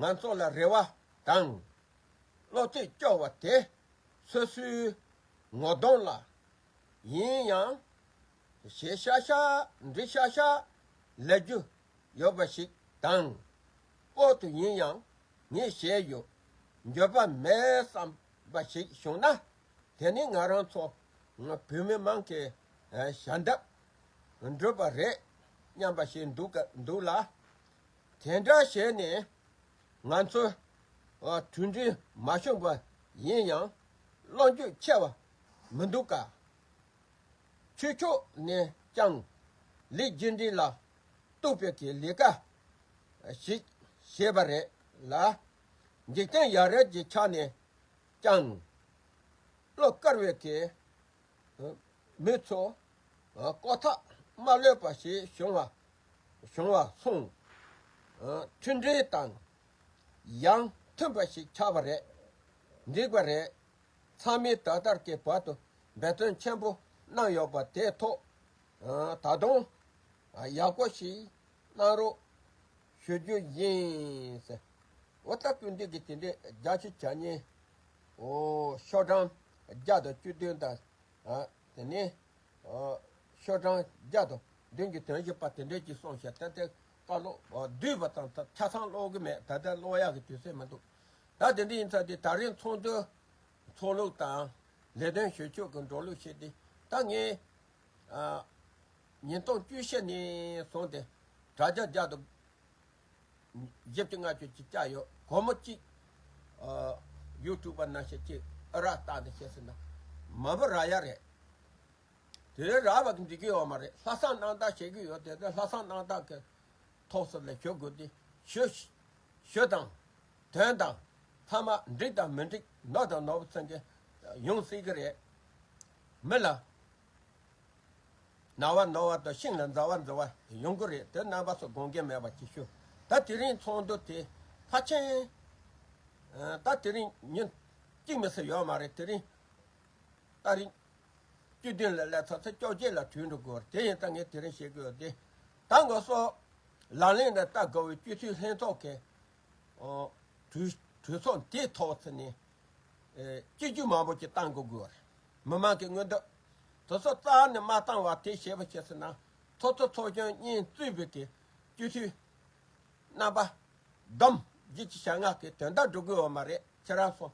ང་ཚོ་ལ་རེ་བ་དང་བློ་གཏད་བཅོལ་བ་དེ་སོ་སོའི་ངོ་གདོང་ལ་ཡིན་ཡང་ཞེ་ཤ་ཤ་འདྲི་ཤ་ཤ་ལབ་རྒྱུ་ཡོད་པ་ཞིག་དང་། ཨོ་ཏུ་ཡིན་ཡང་ངས་བྱས་ཡོད་འགྱོད་པ་མེད་བསམ་པ་ཞིག་བྱུང་ན། དེ་ནི་ང་རང་ཚོ་བོད་མི་མང་གི་ཞལ་འདེབས་འགྲུབ་པ་རེད་སྙམ་པ་ཞིག་འདུག་ག་འདུག་ལ། དེ་འདྲ་བྱས་ནས་ང་ཚོ་གྲུབ་འབྲས་མ་བྱུང་བ་ཡིན་ཡང་བློ་འགྱོད་ཆེ་བ་མི་འདུག་ག་ཆོས་ཕྱོགས་ནས་ཀྱང་ལས་རྒྱུ་འབྲས་ལ་གཏུག་པའི་གི་ལས་ཀ་ཞིག་བྱས་པ་རེད་ལ། འཇིག་རྟེན་ཡ་རབས་ཀྱི་ཆ་ནས་ཀྱང་བློ་དཀར་བའི་གི་མི་ཚོ་ལྐོག་ཐག་མ་ལོས་པ་ཞིག་བྱུང་བ་བྱུང་བ་སོང་། མཐུན་སྒྲིལ་དང་ཡང་མཐུན་པ་ཞིག་ཆགས་པ་རེད། འགྲིག་པ་རེད། ཚང་མས་ད་ལྟར་གྱི་བར་དུ་འབད་བརྩོན་ཆེན་པོ་གནང་ཡོད་པ་དེའི་ཐོག་ད་དུང་ཡག་པོ་ཞིག་གནང་རོགས་ཞུ་རྒྱུ་ཡིན་ཟེར། འོ་ད་སྐུ་མདུན་གྱི་དེ་འདྲའི་རྒྱ་ཆེ་བྱ་ཉེས་འོ་ཤོག་གྲངས་བརྒྱ་དང་བཅུ་བདུན་དང་དེ་ནས་ཤོག་གྲངས་བརྒྱ་དང་བདུན་གྱི་དོན་བཞི་པ་དེ་འདྲའི་ཅིག་གསུངས་ཤག་ད་ལྟའི་བཀའ་སློབ་བསྡུས་པ་དང་ཆ་ཚང་ཀློག་གི་མེད། ད་ལྟ་ཀློག་ཡག་གི་དུས་ཚོད་མི་འདུག་ད་དེ་འདྲ་ཡིན་ཙང་དེ་ད་རིང་ཚོགས་འདུ་ཚོགས་ལུགས་དང་ལས་དོན་ཞུ་ཕྱོགས་ཀྱི་འགྲོ་ལུགས་བྱས་ཏེ་ད་ངས་ཉིས་སྟོང་བཅུ་བཞི་ནས་བཟུང་སྟེ་དྲ་རྒྱ་བརྒྱ་དང་བཞི་བཅུ་ལྔ་བཅུ་ཅིག་བཅག་ཡོད། སྒོར་མོ་གཅིག་ཡུ་ཊུབ་པ་ནང་བཞིན་གཅིག་ཨ་རག་བཏང་ནས་བྱས་ཟིན་ན་མ་བུ་རག་ཡ་རེད། དེ་རག་པ་གི་འགྲིག་གི་ཡོད་མ་རེད། ལྷག་བསམ་རྣམ་དག་བྱེད་ཀྱི་ཡོད། དེ་ལྟར་ལྷག་བསམ་རྣམ་དག་གི་ཐོག་སུ་ལ་ཞུ་དགོས་ཏེ་ཞུ་ཞུ་དང་དོན་དང་ཚང་མ་འགྲིག་དང་མི་འགྲིག་ནོར་དང་ནོར་བུ་ཚང་གི་ཡོང་སྲིད་ཀྱི་རེད། མི་ལ་ན་བ་ན་བ་དང་ཤིང་ལ་འཛའ་བ་འཛའ་བ་ཡོང་གི་རེད། དེ་རྣམ་པ་ཚོ་དགོངས་འགལ་མེད་པ་ཅིག་ཞུ། ད་དེ་རིང་ཚོགས་འདུ་དེ་ཕལ་ཆེར་ད་དེ་རིང་ཉིན་གཅིག་མི་ཚེ་ཡོད་མ་རེད། དེ་རིང་ད་རིང་བཅུ་བདུན་ལ་སླེབས་ཚར་ཚེ་བཅོ་བརྒྱད་ལ་གྲོལ་འགྲོ་དགོས་རེད། དེ་ཡིན་ཙང་ངས་དེ་རིང་བཤད་དགོས་ཏེ། ད་ང་ཚོ་ལག་ལེན་ལ་བསྟར་དགོས་པའི་སྤྱི་འཐུས་ལྷན་ཚོགས་ཀྱི་གྲོས་གྲོས་ཚོགས་དེའི་ཐོག་ཚུད་ནས་སྤྱི་རྒྱུ་མང་པོ་ཅིག་བཏང་དགོས་དགོས་རེད། མི་མང་གི་མངོན་འདོད་དེ་ཚོ་རྩ་ནས་མ་བཏང་བ་དེ་བྱས་པ་བྱས་ཟིན་ན་ཚོགས་གཙོ་ཚོགས་གཞོན་གཉིས་གཙོས་པའི་གི་སྤྱི་འཐུས་རྣམ་པ་བསྡོམས་བཞི་བཅུ་ཞེ་ལྔ་གི་དོན་དག་འགྲུབ་དགོས་ཡོད་མ་རེད། ཁྱེད་རང་ཚོ་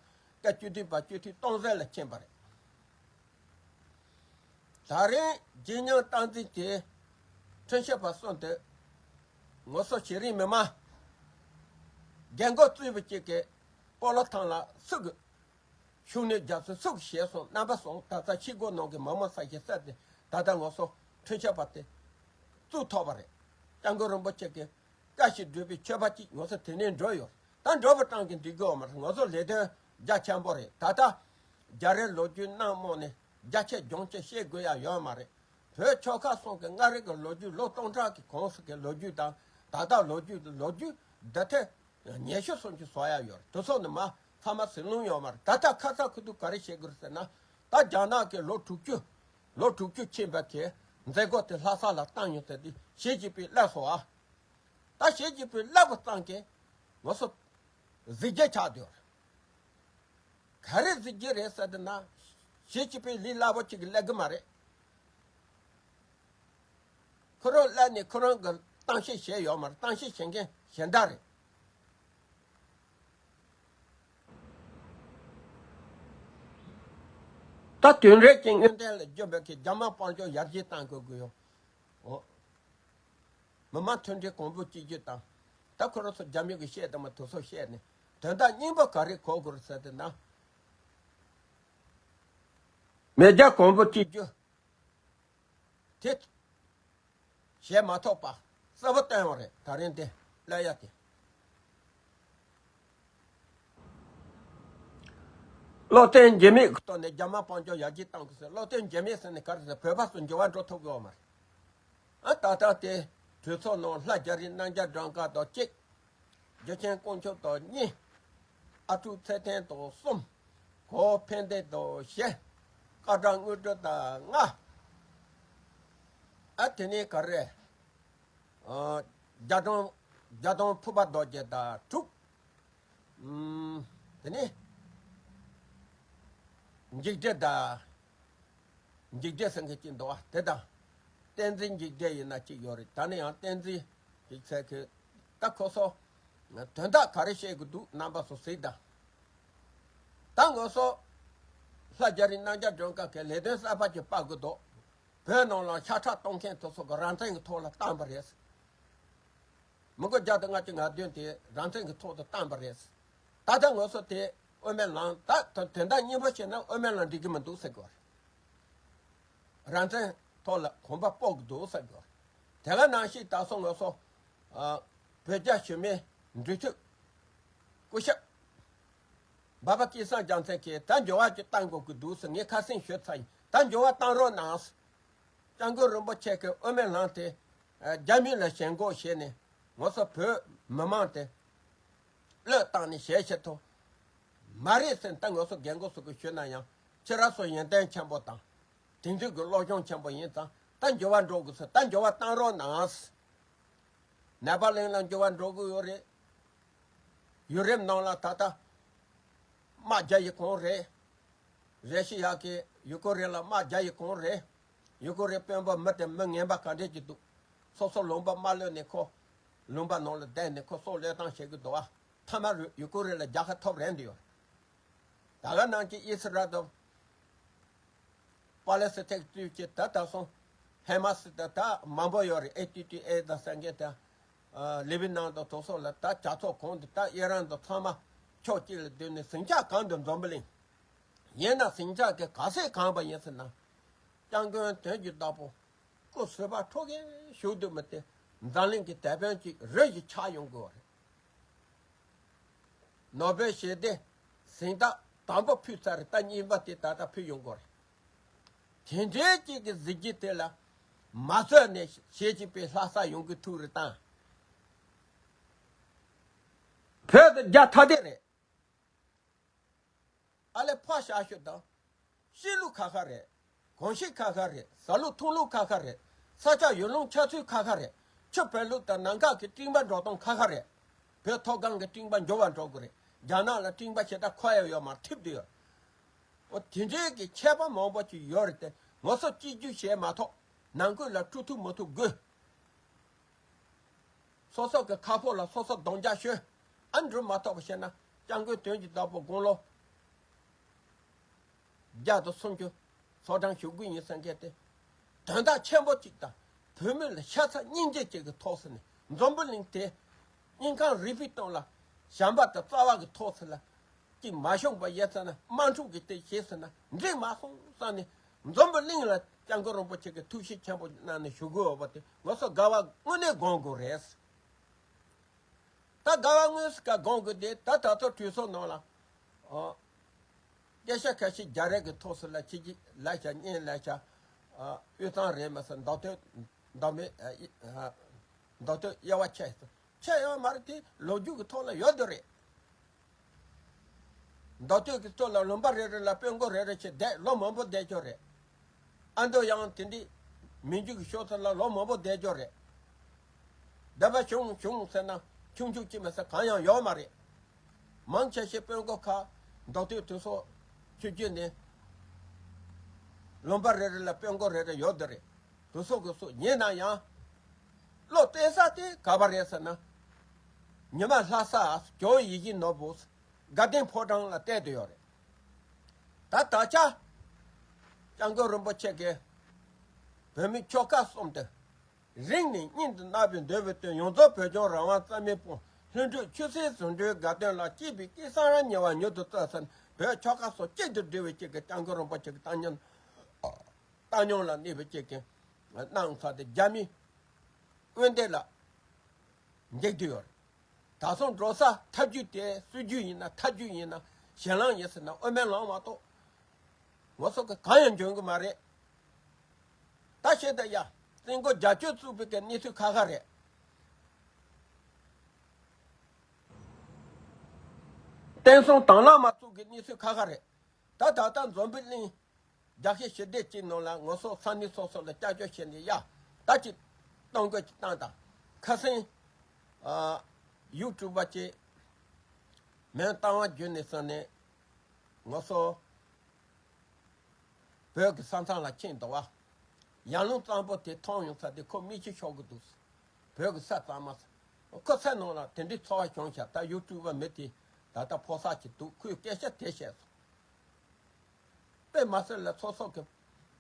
སྐབས་བཅུ་བདུན་པ་སྤྱི་འཐུས་སྟོང་ཟད་ལ་ཕྱིན་པ་རེད། ད་རིང་རྗེས་སྙིང་སྟངས་འཛིན་དེ་ཁྲིམས་ཞིབ་པ་གསུམ་དེ་ངོ་སོ་བྱེད་རིང་མི་མང་རྒན་འཁོགས་གཙོས་པ་གཅིག་གི་སྤོ་ལོ་ཐང་ལ་སུ་གི་ཤུགས་ནུས་རྒྱབ་སོང་། སུ་གི་བྱས་སོང་། རྣམ་པ་སོང་། ད་ལྟ་ཕྱི་སྒོ་ནང་གི་མི་མང་ས་ཞིག་བསད་དེ་ད་ལྟ་ངོ་སོ་ཁྲིམས་ཞིབ་པ་དེ་བཙུགས་ཐུབ་པ་རེད། སྐྱབས་མགོན་རིན་པོ་ཆེ་གི་བཀའ་བཞིན་སྒྲུབ་པའི་ཆོས་པ་གཅིག་ངོ་སོ་དེ་ནས་འགྲོ་ཡོད། ད་འགྲོ་བ་གྲངས་ཀྱི་འགྲིག་གི་ཡོད་མ་རེད། ང་ཚོ་ལས་དོན་རྒྱ་ཆེན་པོ་རེད། ད་ལྟ་རྒྱ་རིགས་ལོ་རྒྱུས་གནང་མོ་ནས་རྒྱ་ཆེ་ལྗོངས་ཆེ་བཤད་དགོས་ཡ་ཡོད་མ་རེད། བོད་ཆོལ་ཁ་གསུམ་གྱི་མངའ་རིས་ཀྱི་ལོ་རྒྱུས་ལོ་སྟོང་ཕྲག་གི་གོང་ས་གི་ལོ་རྒྱུས་དང་ད་ལྟ་ལོ་རྒྱུས་ལོ་རྒྱུས་འདི་ཐད་ཉེ་ཤོས་སུམ་ཅུ་བཟོ་ཡ་ཡོད་རེད། དེ་ཚོ་ནི་མ་ཚང་མ་ཟིན་ལོང་ཡོད་མ་རེད། ད་ལྟ་ཁ་ཚ་ཁུ་ཐུག་ག་རེ་བཤད་དགོས་རེད་ཟེར་ན། ད་རྒྱ་ནག་གི་ལོ་དྲུག་ཅུ་ལོ་དྲུག་ཅུ་ཕྱིན་པ་དེ་མཛད་སྒོ་དེ་ལྷ་ས་ལ་བཏང་ཡོད་ཟེར་དེ་ཞི་ཅིན་ཕིང་སླེབས་སོང་ཨ། ད་ཞི་ཅིན་ཕིང་སླེབས་པ་ཙང་གི་ང་ཚོ་གཟི་བརྗིད་ཆགས་བསྡད་ཡོད་རེད། ག་རེ་གཟི་བརྗིད་རེད་ཟེར་དུས་ན། ཞི་ཅིན་ཕིང་ལས་སླ་པོ་ཅིག་གི་སླེབས་གི་མ་རེད། ཁོ་རང་སླེབས་ནས་ཁོ་རང་གི་གཏམ་བཤད་བྱས་ཡོད་མ་རེད། གཏམ་བཤད་བྱེད་མཁན་གཞན་དག་རེད། ད་དོན་རེད་ཀྱི་སྔོན་བསྟན་ལ་བརྒྱུད་པའི་གི་རྒྱ་དམར་དཔལ་འབྱོར་ཡར་རྒྱས་གཏང་དགོས་ཀྱི་ཡོད། འོ། མི་མང་མཐུན་སྒྲིལ་གོང་བུ་གཅིག་གྱུར་དང་། ད་ཁོ་རང་ཚོ་རྒྱ་མི་གི་བཤད་དང་མ་དེ་ཚོ་བཤད་ནས་དོན་དག་སྙིང་པོ་ག་རེ་གོ་དགོས་རེད་ཟེར་དུས་ན། མེས་རྒྱལ་གོང་བུ་གཅིག་གྱུར་དེ་བྱས་མ་ཐུབ་པ་གསལ་པོ་བསྟན་པ་རེད། ད་རིང་དེ་ཀླད་ཡ་དེ། བློ་བརྟན་འགྱུར་མེད་ཀྱི་ཐོག་ནས་རྒྱ་དམར་དཔལ་འབྱོར་ཡར་རྒྱས་གཏང་དགོས་ཟེར། བློ་བརྟན་འགྱུར་མེད་ཟེར་ནས་ག་རེ་ཟེར། བོད་པ་ཚོ་འགྱུར་བ་འགྲོ་ཐུབ་ཀྱི་ཡོད་མ་རེད། ཨ་ད་ལྟ་དེ་གྲོས་ཚོགས་ནང་ལྷ་རྒྱ་རི་རྣམ་རྒྱལ་སྒྲོལ་དཀར་དང་གཅིག་རྒྱལ་ཆེན་དཀོན་མཆོག་དང་གཉིས། ཨ་ཀྲུག་ཚེ་བརྟན་དང་གསུམ། གོ་ཕན་བདེ་དང་བཞི། སྐལ་བཟང་དངོས་གྲུབ་དང་ལྔ། ཨ་དེ་ནས་ག་རེ། ཨ། རྒྱ་གྲོང་རྒྱ་གྲོང་ཕུར་པ་རྡོ་རྗེ་དང་དྲུག་ཨུམ། དེ་ནས་འཇིགས་བྲལ་དང་། འཇིགས་བྲལ་ཟེར་མཁན་གཅིག་འདུག་བ། དེ་དང་། བསྟན་འཛིན་འཇིགས་བྲལ་ཡིན་ན་གཅིག་ཡོད་རེད། ད་ནི་ཡང་བསྟན་འཛིན་གཅིག་ཟེར་གི། ད་ཁོ་ཚོ་དོན་དག་ག་རེ་བཤད་གི་འདུག་རྣམ་པ་ཚོ་གཟིགས་དང་། ད་ང་ཚོ་ལྷ་རྒྱ་རི་རྣམ་རྒྱལ་སྒྲོན་དཀར་གྱི་ལས་དོན་གསར་པ་ཅིག་སྤེལ་གི་འདུག་བོད་ནང་ལ་ཤ་ཁྲག་གཏོང་མཁན་དེ་ཚོ་གི་རང་བཙན་གྱི་ཐོག་ལ་བཏང་པ་རེད། མི་མགོ་བརྒྱ་དང་ལྔ་བཅུ་ང་བདུན་དེ་རང་བཙན་གྱི་ཐོག་ཏུ་བཏང་པ་རེད། ད་ལྟ་ང་ཚོ་དེ་དབུ་མའི་ལམ་ད་དོན་དོན་དག་སྙིང་པོ་བྱས་ན་དབུ་མའི་ལམ་འགྲིག་གི་མི་འདུག་ཟེར་གི་རེད། རང་བཙན་ཐོག་ལ་གོམ་པ་སྤོ་གི་འདུག་ཟེར་གི་རེད། དེ་ག་ནང་བཞིན་ད་སོ་ང་ཚོ་ཨ། བོད་རྒྱ་ཞི་མོལ་འབྲེལ་མཐུད་སྐུ་ཞབས་འབའ་པ་སྐལ་བཟང་རྒྱལ་མཚན་གྱིས་ད་འགྱུར་བ་ཅིག་བཏང་དགོས་ཀྱི་འདུག་ཟེར་ངས་ཁ་སེང་ཞུས་ཚར་ཡིན། ད་འགྱུར་བ་བཏང་རོགས་གནང་། སྐྱབས་མགོན་རིན་པོ་ཆེ་གི་དབུ་མའི་ལམ་དེ་རྒྱ་མི་ལ་ཞེན་ཁོག་བྱས་ནས་ང་ཚོ་བོད་མི་མང་དེ་བློས་བཏང་ནས་ཞལ་ཕྱེ་ཐུབ་མ་རེད་ཟེར། ད་ང་ཚོ་རྒན་གོག་ཚོ་གིས་ཞུས་ན་ཡང་ཁྱེད་རང་ཚོ་ཡོན་ཏན་ཆེན་པོ་དང་དེང་དུས་ཀྱི་སློབ་སྦྱོང་ཆེན་པོ་ཡིན་ཙང་ད་འགྱུར་བ་འགྲོ་དགོས་ཟེར། ད་འགྱུར་བ་བཏང་རོགས་གནང་། ནེ་པ་ལིང་ལ་འགྱུར་བ་འགྲོ་གི་ཡོད་རེད། ཡུ་རོབ་ནང་ལ་ད་ལྟ་དམག་རྒྱག་ཡི་གོང་རེད། རེ་ཤི་ཡ་གིས་ཡུ་ཀེ་རེན་ལ་དམག་རྒྱག་ཡི་གོང་རེད། ཡུ་ཀེ་རེན་དཔོན་པོ་མི་དེ་མི་ངན་པ་ག་འདྲས་ཀྱི་འདུག་སོ་སོ་ལུང་པ་མ་གློད་ནས་ཁོ་ལུང་པ་ནང་ལ་བསྡད་ནས་ཁོ་སྲོག་བློས་བཏང་བྱེད་ཀྱི་འདུག་ཨ། མཐའ་མ་ཡུ་ཀེ་རེན་ལ་རྒྱལ་ཁ་ཐོབ་རན་འདི་ཡོད། ད་ག་ནང་གི་ཨི་སི་ར་དང་པ་ལེ་སི་ཐན་དུས་ཀྱི་ད་ད་སོང་ཧེ་མ་སི་ད་ད་མང་པོ་ཡོད་རེད། ཨེ་ཏི་ཏི་ཨེ་ད་ས་འགན་ད་ལི་བི་ནང་དང་དོ་སོགས་ལ་ད་ཇ་ཚོགས་གོང་དུ་ད་ཨི་རན་དང་ཚང་མ་ཕྱོགས་གཅིག་ལ་བསྡུས་ནས་ཟིང་ཆ་གང་དུ་འཛོམས་པ་ལིང་། ཡིན་ན་ཟིང་ཆ་གི་ག་ཚད་གང་པ་ཡིན་ཟེར་ན། སྐྱབས་མགོན་དོན་གྱི་བདག་པོ་སྐུ་གཟུགས་པ་འཕྲོག་གིན་བཞུགས་འདུག་མི་དེ་འཛམ་གླིང་གི་དེད་དཔོན་གྱི་རི་ཡི་ཆགས་ཡོང་དགོས་རེད། ནོ་བེལ་ཞི་བདེ་གཟེངས་རྟགས་དང་པོ་ཕུལ་ཚར་རེད། ད་གཉིས་པ་དེ་ད་ལྟ་ཕུལ་ཡོང་དགོས་རེད། དེ་འདྲའི་གཅིག་གི་གཟི་བརྗིད་དེ་ལ་མ་བཟོད་ནས་ཞེ་གཅིག་པའི་ལྷ་ས་ཡོང་གི་ཐུག་རེད་དང་། བོད་དུ་རྒྱ་ཐ་དད་རེད། ཨ་ལས་ཕ་ཤ་ཤོད་དང་། ཤི་ལུགས་ཁ་ཁ་རེད། གོམས་གཤིས་ཁ་ཁ་རེད། ཟ་ལུགས་འཐུང་ལུགས་ཁ་ཁ་རེད། ས་ཆ་ཡུལ་ལུང་ཆགས་ཚུལ་ཁ་ཁ་རེད། ཆུ་བེད་ལུགས་དང་ནམ་མཁའ་གི་སྤྲིན་པ་འགྲོ་སྟངས་ཁ་ཁ་རེད། བོད་མཐོ་སྒང་གི་སྤྲིན་པ་འགྱུར་བ་འགྲོ་གི་རེད། རྒྱ་ནག་ལ་སྤྲིན་པ་ཞེ་དྲག་ཁོ་ཡ་ཡོད་མ་རེད། ཐིབས་དུ་ཡོད། འོ་དེ་འདྲའི་གི་ཁྱད་པར་མང་པོ་ཅིག་ཡོད་རེད་དེ། ང་ཚོ་གཅིག་གྱུར་བྱས་མ་ཐོག་ནང་ཁུལ་ལ་འཁྲུག་ཐུབ་མི་ཐུབ་དགོས། སོ་སོ་གི་ཁ་ཕོ་ལ་སོ་སོ་རྡོག་རྒྱག་ཤོད། ཨ་འགྲུབ་མ་ཐུབ་པ་བྱས་ན་སྐྱབས་མགོན་དོན་གྱི་བདག་པོ་དགུང་ལོ་བརྒྱ་དང་སུམ་ཅུ་ཚོགས་གྲངས་ཞུ་དགོས་ཡིན་ཟེར་མཁན་དེ་དོན་དག་ཆེན་པོ་གཅིག་དང་བོད་མི་ལ་ཤ་ཚ་སྙིང་རྗེ་གཅིག་གི་ཐོག་ས་ནས་འཛམ་བུ་གླིང་དེ་སྙིང་ཁམས་རུས་པའི་གཏིང་ལ་བྱམས་པ་དང་རྩ་བ་གི་ཐོག་ས་ལ་གཅིག་མ་བྱུང་བ་ཡིན་ཟེར་ན་དམག་འཁྲུག་གི་དེ་བྱས་ཟེར་ན་འགྲིག་མ་སོང་བསམ་ནས་འཛམ་བུ་གླིང་ལ་སྐྱབས་མགོན་རིན་པོ་ཆེ་གི་ཐུགས་གཤིས་ཆེན་པོ་གནང་ནས་ཞུ་དགོས་པ་དེ་ང་ཚོ་དགའ་བ་དངོས་གནས་སྒོམ་དགོས་རེད། ད་དགའ་བ་དངོས་སུ་ཀ་སྒོམ་དགོས་དེ་ད་ད་ལྟ་གྲོས་ཚོགས་ནང་ལ་ཨ། སྐད་ཆ་ཁ་ཤས་རྒྱ་རིགས་ཀྱི་ཐོག་སུ་ལ་ཕྱི་རྒྱལ་ལ་བྱ་གཉེན་ལ་བྱ་ཨ། དབུས་གཙང་རེད་མ་ཟེར་མདོ་སྟོད་མདོ་སྨད་ཨ། མདོ་སྟོད་དབྱེ་བ་ཕྱེ་ཟེར། ཆད་ཡོད་མ་རེད། དེ་ལོ་རྒྱུས་ཀྱི་ཐོག་ལ་ཡོད་དོ་རེད། མདོ་སྟོད་ཀྱི་ཐོག་ལ་ལུང་པ་རེ་རེ་ལ་དཔོན་སྐོར་རེ་རེ་བྱས་བསྡད་ལོ་མང་པོ་བསྡད་ཀྱོ་རེད། ཨ་མདོ་ཡང་དེ་འདྲའི་མི་འཇུག་གི་ཤོག་ཚ་ལ་ལོ་མང་པོ་བསྡད་ཀྱོ་རེད། བསྡད་པ་བྱུང་བྱུང་ཟེར་ན་ཆུང་ཆུང་ཅི་མ་ཟེར་གང་ཡང་ཡོད་མ་རེད། མང་ཆེ་ཤོས་དཔོན་སྐོར་ཁག་མདོ་སྟོད་དུ་སོགས་ཆུ་རྒྱུད་ནས་ལུང་པ་རེ་རེ་ལ་དཔོན་སྐོར་རེ་རེ་ཡོད་དོ་རེད། དུ་སོགས་ཀྱི་སོགས་ཉེ་ན་ཡང་། བློ་གཏད་ས་དེ་ག་པ་རེད་ཟེར་ན། ཉི་མ་ལྷ་ས་ཇོ་བོ་ཡིད་བཞིན་ནོར་བུ་དགའ་ལྡན་ཕོ་བྲང་ལ་གཏད་དུ་ཡོད་རེད། ད་ད་ཆ་སྐྱབས་མགོན་རིན་པོ་ཆེ་གིས་བོད་མི་ཆོལ་ཁ་གསུམ་དུ་རིང་ནས་སྙིང་དུ་བརྣག་པའི་འདོད་པའི་དོན་ཡོངས་རྫོགས་བོད་ལྗོངས་རང་དབང་རྩ་མེད་སྤོང་ལྷུན་གྲུབ་ཆོས་སྲིད་ཟུང་འབྲེལ་དགའ་སྟོན་ལ་གཅེས་པའི་སྐུ་གསུང་རབ་ཉེ་བར་མྱུར་དུ་སྩོལ་ཟེར་བོད་ཆོལ་ཁ་སོགས་གཅིག་ཏུ་སྒྲིལ་བའི་གཅིག་གི་སྐྱབས་མགོན་རིན་པོ་ཆེ་གི་བཏང་སྙོམས། བཏང་སྙོམས་ལ་གནས་པའི་གཅིག་གི་གནང་ཚར་ཏེ་རྒྱ་མིའི་དབུས་འདི་ལ་འཇིགས་དུས་ཡོད་རེད། ད་སོང་འགྲོ་ས་ཐབས་ཇུས་དེ་སྲོལ་རྒྱུན་ཡིན་ན་ཐབས་ཇུས་ཡིན་ན་ཞེད་ལངས་ཡིན་ཟེར་ན་དབུ་མའི་ལམ་མ་གཏོགས་ང་ཚོ་གི་གང་ཡང་འཇོན་གི་མ་རེད། ད་བཤད་ད་ཡ། བཙན་རྒོལ་རྒྱ་སྐྱོར་བཙུགས་པའི་གི་གནས་ཚུལ་ཁ་ཁ་རེད། བསྟན་སྲུང་དང་བླངས་མ་བཙུགས་གི་གནས་ཚུལ་ཁ་ཁ་རེད། ད་ད་ལྟ་འཛམ་བུ་གླིང་རྒྱལ་ཁབ་ཞི་བདེ་སྤྱི་ནང་ལ་ང་ཚོ་ས་གནས་སོ་སོ་ལ་སྐྱབས་བཅོལ་བྱས་ནས་ཡ། ད་ཅི་གཏོང་དགོས་ཀྱི་བཏང་དང་། ཁ་སང་ཨ་ཡུ་ཊུབ་པ་ཅིག་མིང་བཏང་བ་བརྒྱུད་ནས་སོང་ནས་ང་ཚོ་བོད་ཀྱི་ས་མཚམས་ལ་ཕྱིན་འདུག་བ། ཡར་ཀླུང་གཙང་པོ་དེ་མཐོང་ཡོང་ས་དེ་ཁོ་མིག་ཆུ་ཤོར་གི་འདུག། བོད་ཀྱི་ས་གཙང་མ་ས། ཁོ་ཚེ་ནང་ལ་དེ་འདྲའི་ཚོར་བ་བྱུང་ཤག། ད་ཡུ་ཊུབ་པ་མི་དེ་ད་ལྟ་ཕོ་གསར་ཅིག་འདུག། ཁོས་སྐད་ཆ་དེ་བཤད་སོང་། དཔེ་མ་སྲིད་ལ་ཚོགས་གཙོ་གི་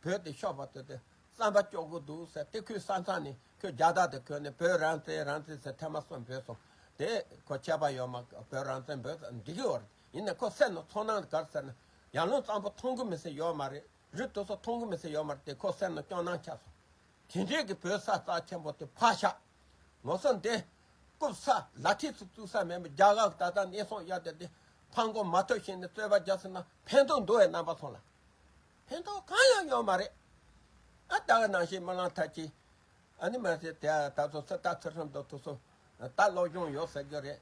བོད་དེ་ཤོར་བ་དེ་དེ་བསམ་པ་སྐྱོ་གི་འདུག་ཟེར། དེ་ཁོའི་ས་མཚམས་ནས་ཁོས་རྒྱ་སྟག་དེ་གོན་ནས་བོད་རང་བཙན་རང་བཙན་ཟེར་ཐེངས་མ་གསུམ་འབོད་སོང་། དེ་ཁོ་ཆད་པ་ཡོད་མ། བོད་རང་བཙན་འབོད་འགྲིག་གི་ཡོད་རེད། ཡིན་ནའི་ཁོ་སེམས་ནང་ཚོར་སྣང་ག་རེ་ཟེར་ན། ཡར་ཀླུང་གཙང་པོ་མཐོང་གི་མི་སྲིད་ཡོད་མ་རེད། རི་དེ་ཚོ་མཐོང་གི་མི་སྲིད་ཡོད་མ་རེད་དེ་ཁོ་སེམས་ནང་སྐྱོ་སྣང་ཆགས་སོང་། དེ་འདྲའི་གི་བོད་ས་རྩ་ཆེན་པོ་དེ་ཕར་བཞག། ང་ཚོ་འདི་རྐུབ་ས་ལག་མཐིལ་སུ་བཙུགས་ས་མེད་པ། རྒྱ་གར་གི་ད་ལྟ་གནས་སྟངས་ཡག་དེ་དེ་ཕར་འགོ་མ་ཐོན་བྱས་ནས་རྩོད་པ་རྒྱག་ཟེར་ན་ཕན་ཐོགས་འདུག་བས་རྣམ་པ་ཚོ་ལ། ཕན་ཐོགས་གང་ཡང་ཡོད་མ་རེད། ཨ་ད་ག་ནང་བཞིན་སྨོན་ལམ་མཐར་ཕྱིན། ཨ་ནི་མ་ཟད་དེ་ད་ཚོ་སི་ཏཱ་ཚུལ་ཁྲིམས་དང་དེ་ཚོ་ད་སློབ་སྦྱོང་ཡོད་ཟེར་གྱི་རེད།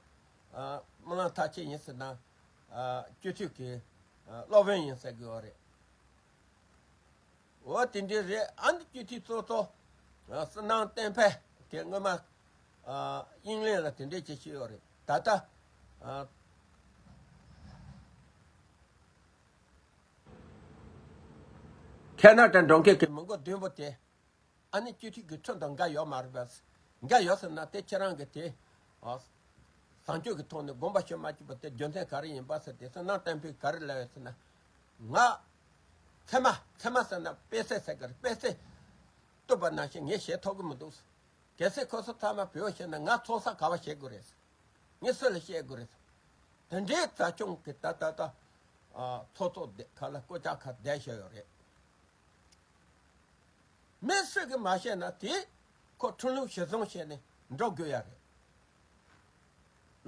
ཨ་སྨོན་ལམ་མཐར་ཕྱིན་ཡིན་ཟེར་ན་ཨ་སྤྱི་འཐུས་ཀྱི་ཨ་སློབ་དཔོན་ཡིན་ཟེར་གྱི་ཡོད་རེད། འོ་དེ་འདྲའི་རེད། ཨ་ནི་སྤྱི་འཐུས་གཙོ་གཙོ་ཨ་བསོད་ནམས་བསྟན་འཕེལ་དེ་སྔོན་མ་ཨ་དབྱིན་ལན་ལ་དེ་འདྲས་བྱེད་ཀྱི་ཡོད་རེད། ད་ལྟ་ཨ་ཁེ་ན་ཌ་འགྲོ་མཁན་གྱི་མི་མགོ་བདུན་པོ་དེ། ཨ་ནི་སྤྱི་འཐུས་ཀྱི་ཁྲིམས་དང་འགལ་ཡོད་མ་རེད་པས། འགལ་ཡོད་ཟེར་ན་དེ་ཁྱེད་རང་གིས་དེ་ཨ་བཟང་སྤྱོད་ཀྱི་ཐོག་ནས་དགོངས་པ་ཞུ་མ་བཅུག་པ་དེ་རྒྱུ་མཚན་ག་རེ་ཡིན་པ་ཟེར། དེ་བསོད་ནམས་བསྟན་འཕེལ་ག་རེ་ལབ་ཡོད་ཟེར་ན། ང་ཚད་མ་ཚད་མ་ཟེར་ན་དཔེ་ཚད་ཟེར་གི་རེད། དཔེ་ཚད་བཏུབ་པ་ནང་བཞིན་ངས་བྱེད་ཐུབ་ཀྱི་མི་འདུག། གལ་སྲིད་ཁོ་ཚོ་ཚང་མ་བོད་བཤད་ན་ང་ཚོགས་ས་ག་པར་བྱེད་དགོས་རེད། ངས་སུ་ལ་བཤད་དགོས་རེད། དེ་འདྲའི་རྩ་ཆུང་གི་ད་ད་ད་ཨ་ཚོགས་གཙོ་དེ་ཁ་ལ་སྐུ་ཕྱྭ་ཁ་བསྡད་བཞག་ཡོད་རེད། མི་སུ་གིས་མ་བཤད་ན་དེ་ཁོ་ཁྲིམས་ལུགས་གཞི་བཟུང་བྱས་ནས་འགྲོ་དགོས་ཡ་རེད།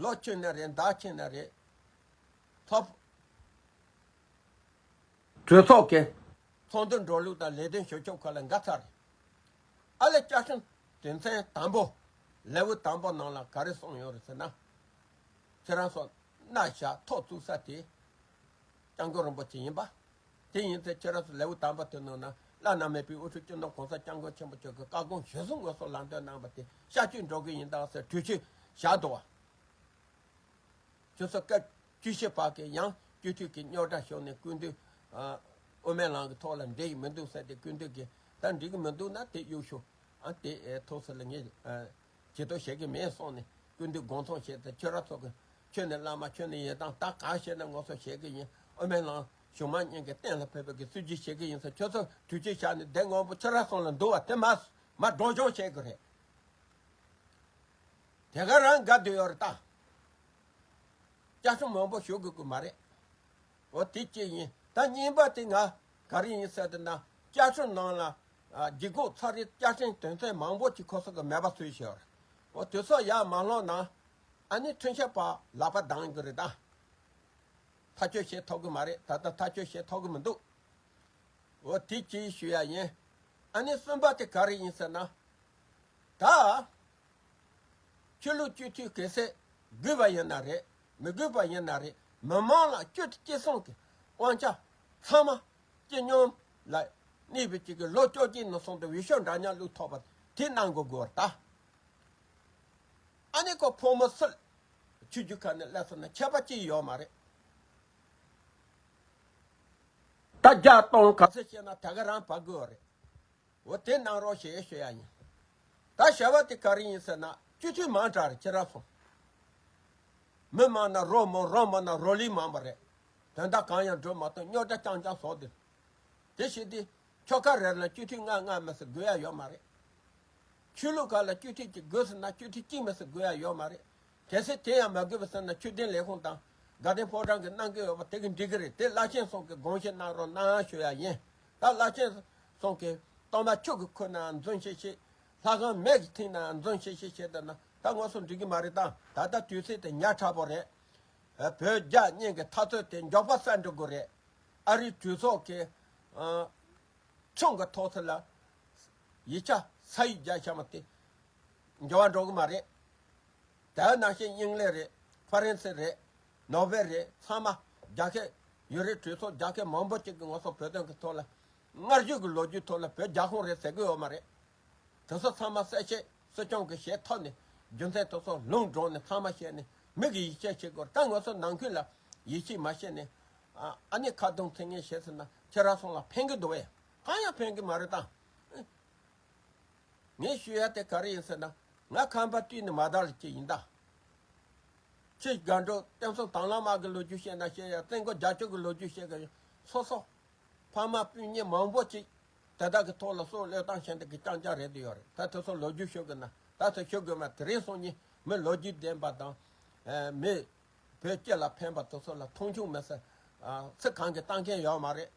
ལོ་ཆེ་ན་རེད། མདའ་ཆེ་ན་རེད། ཚོགས་གྲོས་ཚོགས་ཀྱི་ཚོགས་འདུ་འགྲོ་ལུགས་དང་ལས་དོན་བྱེད་ཕྱོགས་ཁག་ལ་འགལ་ཚར་རེད། ཨ་ལས་བཅའ་ཁྲིམས་དོན་ཚན་དང་པོ་ལེའུ་དང་པོ་ནང་ལ་ག་རེ་གསུངས་ཡོད་རེད་ཟེར་ན། ཁྱེད་རང་ཚོ་མནའ་བཞག་ཐོག་བཙུགས་ས་དེ་སྐྱབས་མགོན་རིན་པོ་ཆེ་ཡིན་པ། དེ་ཡིན་ཚེ་ཁྱེད་རང་ཚོ་ལེའུ་དང་པོ་དེ་ནང་ན་བླ་ན་མེད་པའི་དབུ་ཁྲིད་སྤྱི་ནོར་༸གོང་ས་༸སྐྱབས་མགོན་ཆེན་པོ་མཆོག་གི་བཀའ་དགོངས་གཞིར་བཟུང་ངོ་སོ་ལམ་སྟོན་གནང་བ་དེ་ཤར་བསྐྱོད་འགྲོ་གི་ཡིན་ད་ཟེར་གྲོས་ཆོད་བཞག་འདུག་བ། ཁྱོད་ཚོ་སྐབས་བཅུ་བཞི་བར་གྱི་ཡང་སྤྱི་འཐུས་ཀྱི་རྙོག་དྲ་ཤོར་ནས་སྐུ་མདུན་ཨ་དབུ་མའི་ལམ་གྱི་ཐོག་ལ་འགྲིག་མི་འདུག་ཟེར་ཏེ། སྐུ་མདུན་གྱིས་ད་འགྲིག་གི་མི་འདུག་ན་དེ་གཡུག་ཤོག། ཨ་དེ་ཨེ་ཐུགས་སུ་ལ་ངས་ཨ་ཇུས་གཏོགས་བྱེད་ཀྱི་མེད་གསུངས་ནས་སྐུ་མདུན་དགོངས་མཐོང་བྱས་ཏེ། ཁྱོད་རང་ཚོ་གི་ཁྱོད་ནི་བླ་མ། ཁྱོད་ནི་ཡིན་སྟངས། ད་གང་བྱས་ན་ངོ་སོ་བྱེད་ཀྱི་ཡིན། དབུ་མའི་ལམ་གཞུང་མང་གཉིས་ཀྱི་གཏན་ལ་ཕེབས་པའི་གི་སྲིད་ཇུས་བྱེད་ཀྱི་ཡིན་ཟེར། ཁྱོད་ཚོ་གྲོས་ཆོད་བཞག་ནས་བསྡད་དངོས་པོ་ཁྱོད་རང་གསུམ་ལ་འདུག་བ། དེ་མ་མ་སྒྲོག་སྦྱོང་བྱེད་དགོས་རེད། དེ་ག་རང་དགའ་འདོད་ཡོད་རེད་ད། བཅའ་ཁྲིམས་མང་པོ་ཞུ་དགོས་ཀྱི་མ་རེད། འོ་དེ་གཅིག་ཡིན། ད་གཉིས་པ་དེ་ང་ག་རེ་ཡིན་ཟེར་དུས་ན། བཅའ་ཁྲིམས་ནང་ལ་ཨ་ལྗིད་ཁོག་ཚ་རེད། བཅའ་ཁྲིམས་དོན་ཚན་མང་པོ་ཅིག་ཁོ་ཚོ་གི་མེད་པ་བཟོས་ཤག། འོ་དེ་ཚོ་ཡར་མ་ལྷོང་ན་ཨ་ནི་ཁྲིམས་ཞིབ་པ་ལག་པ་འདང་གི་རེད་ད། ཐག་གཅོད་བྱེད་ཐུབ་གི་མ་རེད། ད་ལྟ་ཐག་གཅོད་བྱེད་ཐུབ་གི་མི་འདུག། འོ་དེ་གཅིག་ཞུ་ཡ་ཡིན། ཨ་ནི་གསུམ་པ་དེ་ག་རེ་ཡིན་ཟེར་ན། ད་ཆོས་ལུགས་སྤྱི་འཐུས་གལ་སྲིད་དགོས་པ་ཡིན་ན་རེད། མི་དགོས་པ་ཡིན་ན་རེད། མི་མང་ལ་སྤྱི་འཐུས་སྐྱེད་སྲིང་གི་དབང་ཆ་ཚང་མ་སྤྱི་སྙོམས་ལ་གནས་པའི་གཅིག་གི་ལོ་བཅོ་བརྒྱད་ནས་བཟུང་སྟེ་འོས་ཤོག་འདྲ་མཉམ་བླུགས་ཐུབ་པ་དེ་གནང་དགོས་དགོས་པ་རེད་ད། ཨ་ནི་ཁོ་ཕོ་མོ་སུ་ཆོས་བརྒྱུད་ཁག་ནས་སླེབས་སོང་ན་ཁྱད་པར་ཅི་ཡོད་མ་རེད། ད་བརྒྱ་སྟོང་ག་ཚོད་བཤད་ན་ད་ག་རང་བབས་དགོས་པ་རེད། འོ་དེ་གནང་རོགས་ཞེས་ཞུ་ཡ་ཡིན། ད་བྱ་བ་དེ་ག་རེ་ཡིན་ཟེར་ན། སྤྱི་འཐུས་མང་དྲགས་རེད། ཁྱེད་རང་ཚོ། མི་མང་ན་རོ་མང་། རོ་མང་ན་རོ་ལི་མང་བ་རེད། དོན་དག་གང་ཡང་འགྲུབ་མ་ཐུབ། རྙོག་དྲ་རྐྱང་རྐྱང་བཟོ་དེ། དེ་བྱས་ཏེ་ཆོལ་ཁ་རེ་ལ་སྤྱི་འཐུས་ལྔ་ལྔ་མི་སེར་དགོས་ཡ་ཡོད་མ་རེད། ཆོས་ལུགས་ཁག་ལ་སྤྱི་འཐུས་གཅིག་དགོས་ཟེར་ན་སྤྱི་འཐུས་གཅིག་མི་སེར་དགོས་ཡ་ཡོད་མ་རེད། གལ་སྲིད་དེ་ཡང་མ་དགོས་པ་ཟེར་ན་ཆོས་དོན་ལས་ཁུངས་དང་དགའ་ལྡན་ཕོ་བྲང་གིས་གནང་གི་ཡོད་པ་དེ་གིས་འགྲིག་གི་རེད། དེ་བླ་ཆེན་ཚོ་གིས་དགོངས་བཞེས་གནང་རོགས་གནང་ཞུ་ཡ་ཡིན། ད་བླ་ཆེན་ཚོ་གིས་གཏོར་མ་ཆུ་གིས་ཁུར་ན་འཛིན་ཤེས་ཤེས། ལྷ་ཁང་མེ་གིས་ཐིམ་ན་འཛིན་ཤེས་ཤེས་བྱས་བསྡད་ན་ད་ང་ཚོ་འགྲིག་གི་མ་རེད། ད་ད་ལྟ་དུས་ཚོད་དེ་ཉག་ཕྲ་པོ་རེད། བོད་རྒྱ་གཉིས་ཀྱི་འཐབ་རྩོད་དེ་མགྱོགས་པ་སེལ་འགྲོ་དགོས་རེད། ཨ་རིའི་གྲོས་ཚོགས་ཀྱི་ཨ་ཁྲིམས་ཀྱི་ཐོག་ཚད་ལ་ཡིག་ཆ་ས་ཡིག་རྒྱག་བཞག་མ་དེ་འགྱུར་བ་འགྲོ་གི་མ་རེད། དེ་ནང་བཞིན་དབྱིན་ལན་རེད། ཧྥ་རན་སི་རེད། ནོར་ཝེ་རེད། ཚང་མ་རྒྱལ་ཁབ་ཡུ་རོབ་གྲོས་ཚོགས་རྒྱལ་ཁབ་མང་པོ་ཅིག་གིས་ང་ཚོ་བོད་དོན་གྱི་ཐོག་ལ་སྔར་བཞིན་གྱི་ལོ་རྒྱུས་ཐོག་ལ་བོད་རྒྱལ་ཁོངས་རེད་ཟེར་གི་ཡོད་མ་རེད། དེ་ཚོ་ཚང་མ་གསལ་བཤད་སྲིད་སྐྱོང་གིས་བྱེད་ཐུབ་ནས་ རྒྱུ་མཚན་དེ་ཚོ་ལུང་དྲངས་ནས་ཚང་མ་བཤད་ནས་མི་གི་ཡིད་ཆེས་བྱེད་དགོས། ད་ང་ཚོ་ནང་ཁུལ་ལ་ཡིད་ཆེས་མ་བྱས་ནས་ཨ་ཨ་ནི་ཁ་རྡུང་ཚིག་ངན་བྱས་ཟེར་ན་ཁྱེད་རང་ཚོ་ལ་ཕན་གི་འདུག་བས། གང་ཡང་ཕན་གི་མ་རེད་ད། ངས་ཞུ་ཡ་དེ་ག་རེ་ཡིན་ཟེར་ན། ང་ཁམས་པ་སྤྲིན་ནས་མ་དར་ཅིག་ཡིན་ད། ཁྱེད་དགའ་འགྲོ་བསྟན་སྲུང་དང་བླངས་དམག་གི་ལོ་རྒྱུས་བཤད་ན་བཤད་ཡ། བཙན་རྒོད་རྒྱ་མཆོག་གི་ལོ་རྒྱུས་བཤད་གི་སོ་སོ། ཕ་མ་སྤུན་ཉེ་མང་པོ་ཅིག་དེ་དག་གི་ཐོག་ལ་སྲོག་བློས་བཏང་བྱས་འདི་གི་རྐྱང་རྐྱང་རེད་དུ་ཡོད་རེད། ད་དེ་ཚོ་ལོ་རྒྱུས་ཤོད་དགོས་ན་ད་ཚོ་ཤོད་དགོས་མ། དེ་རིང་སང་ཉིན་མི་ལོ་རྒྱུས་ལྡན་པ་དང་། ཨ་མི་བོད་སྤྱི་ལ་ཕན་པ་དེ་ཚོ་ལ་མཐོང་ཆུང་མེད་ས། ཨ་ཚིག་གང་གི་བཏང་མཁན་ཡོད་མ་རེད།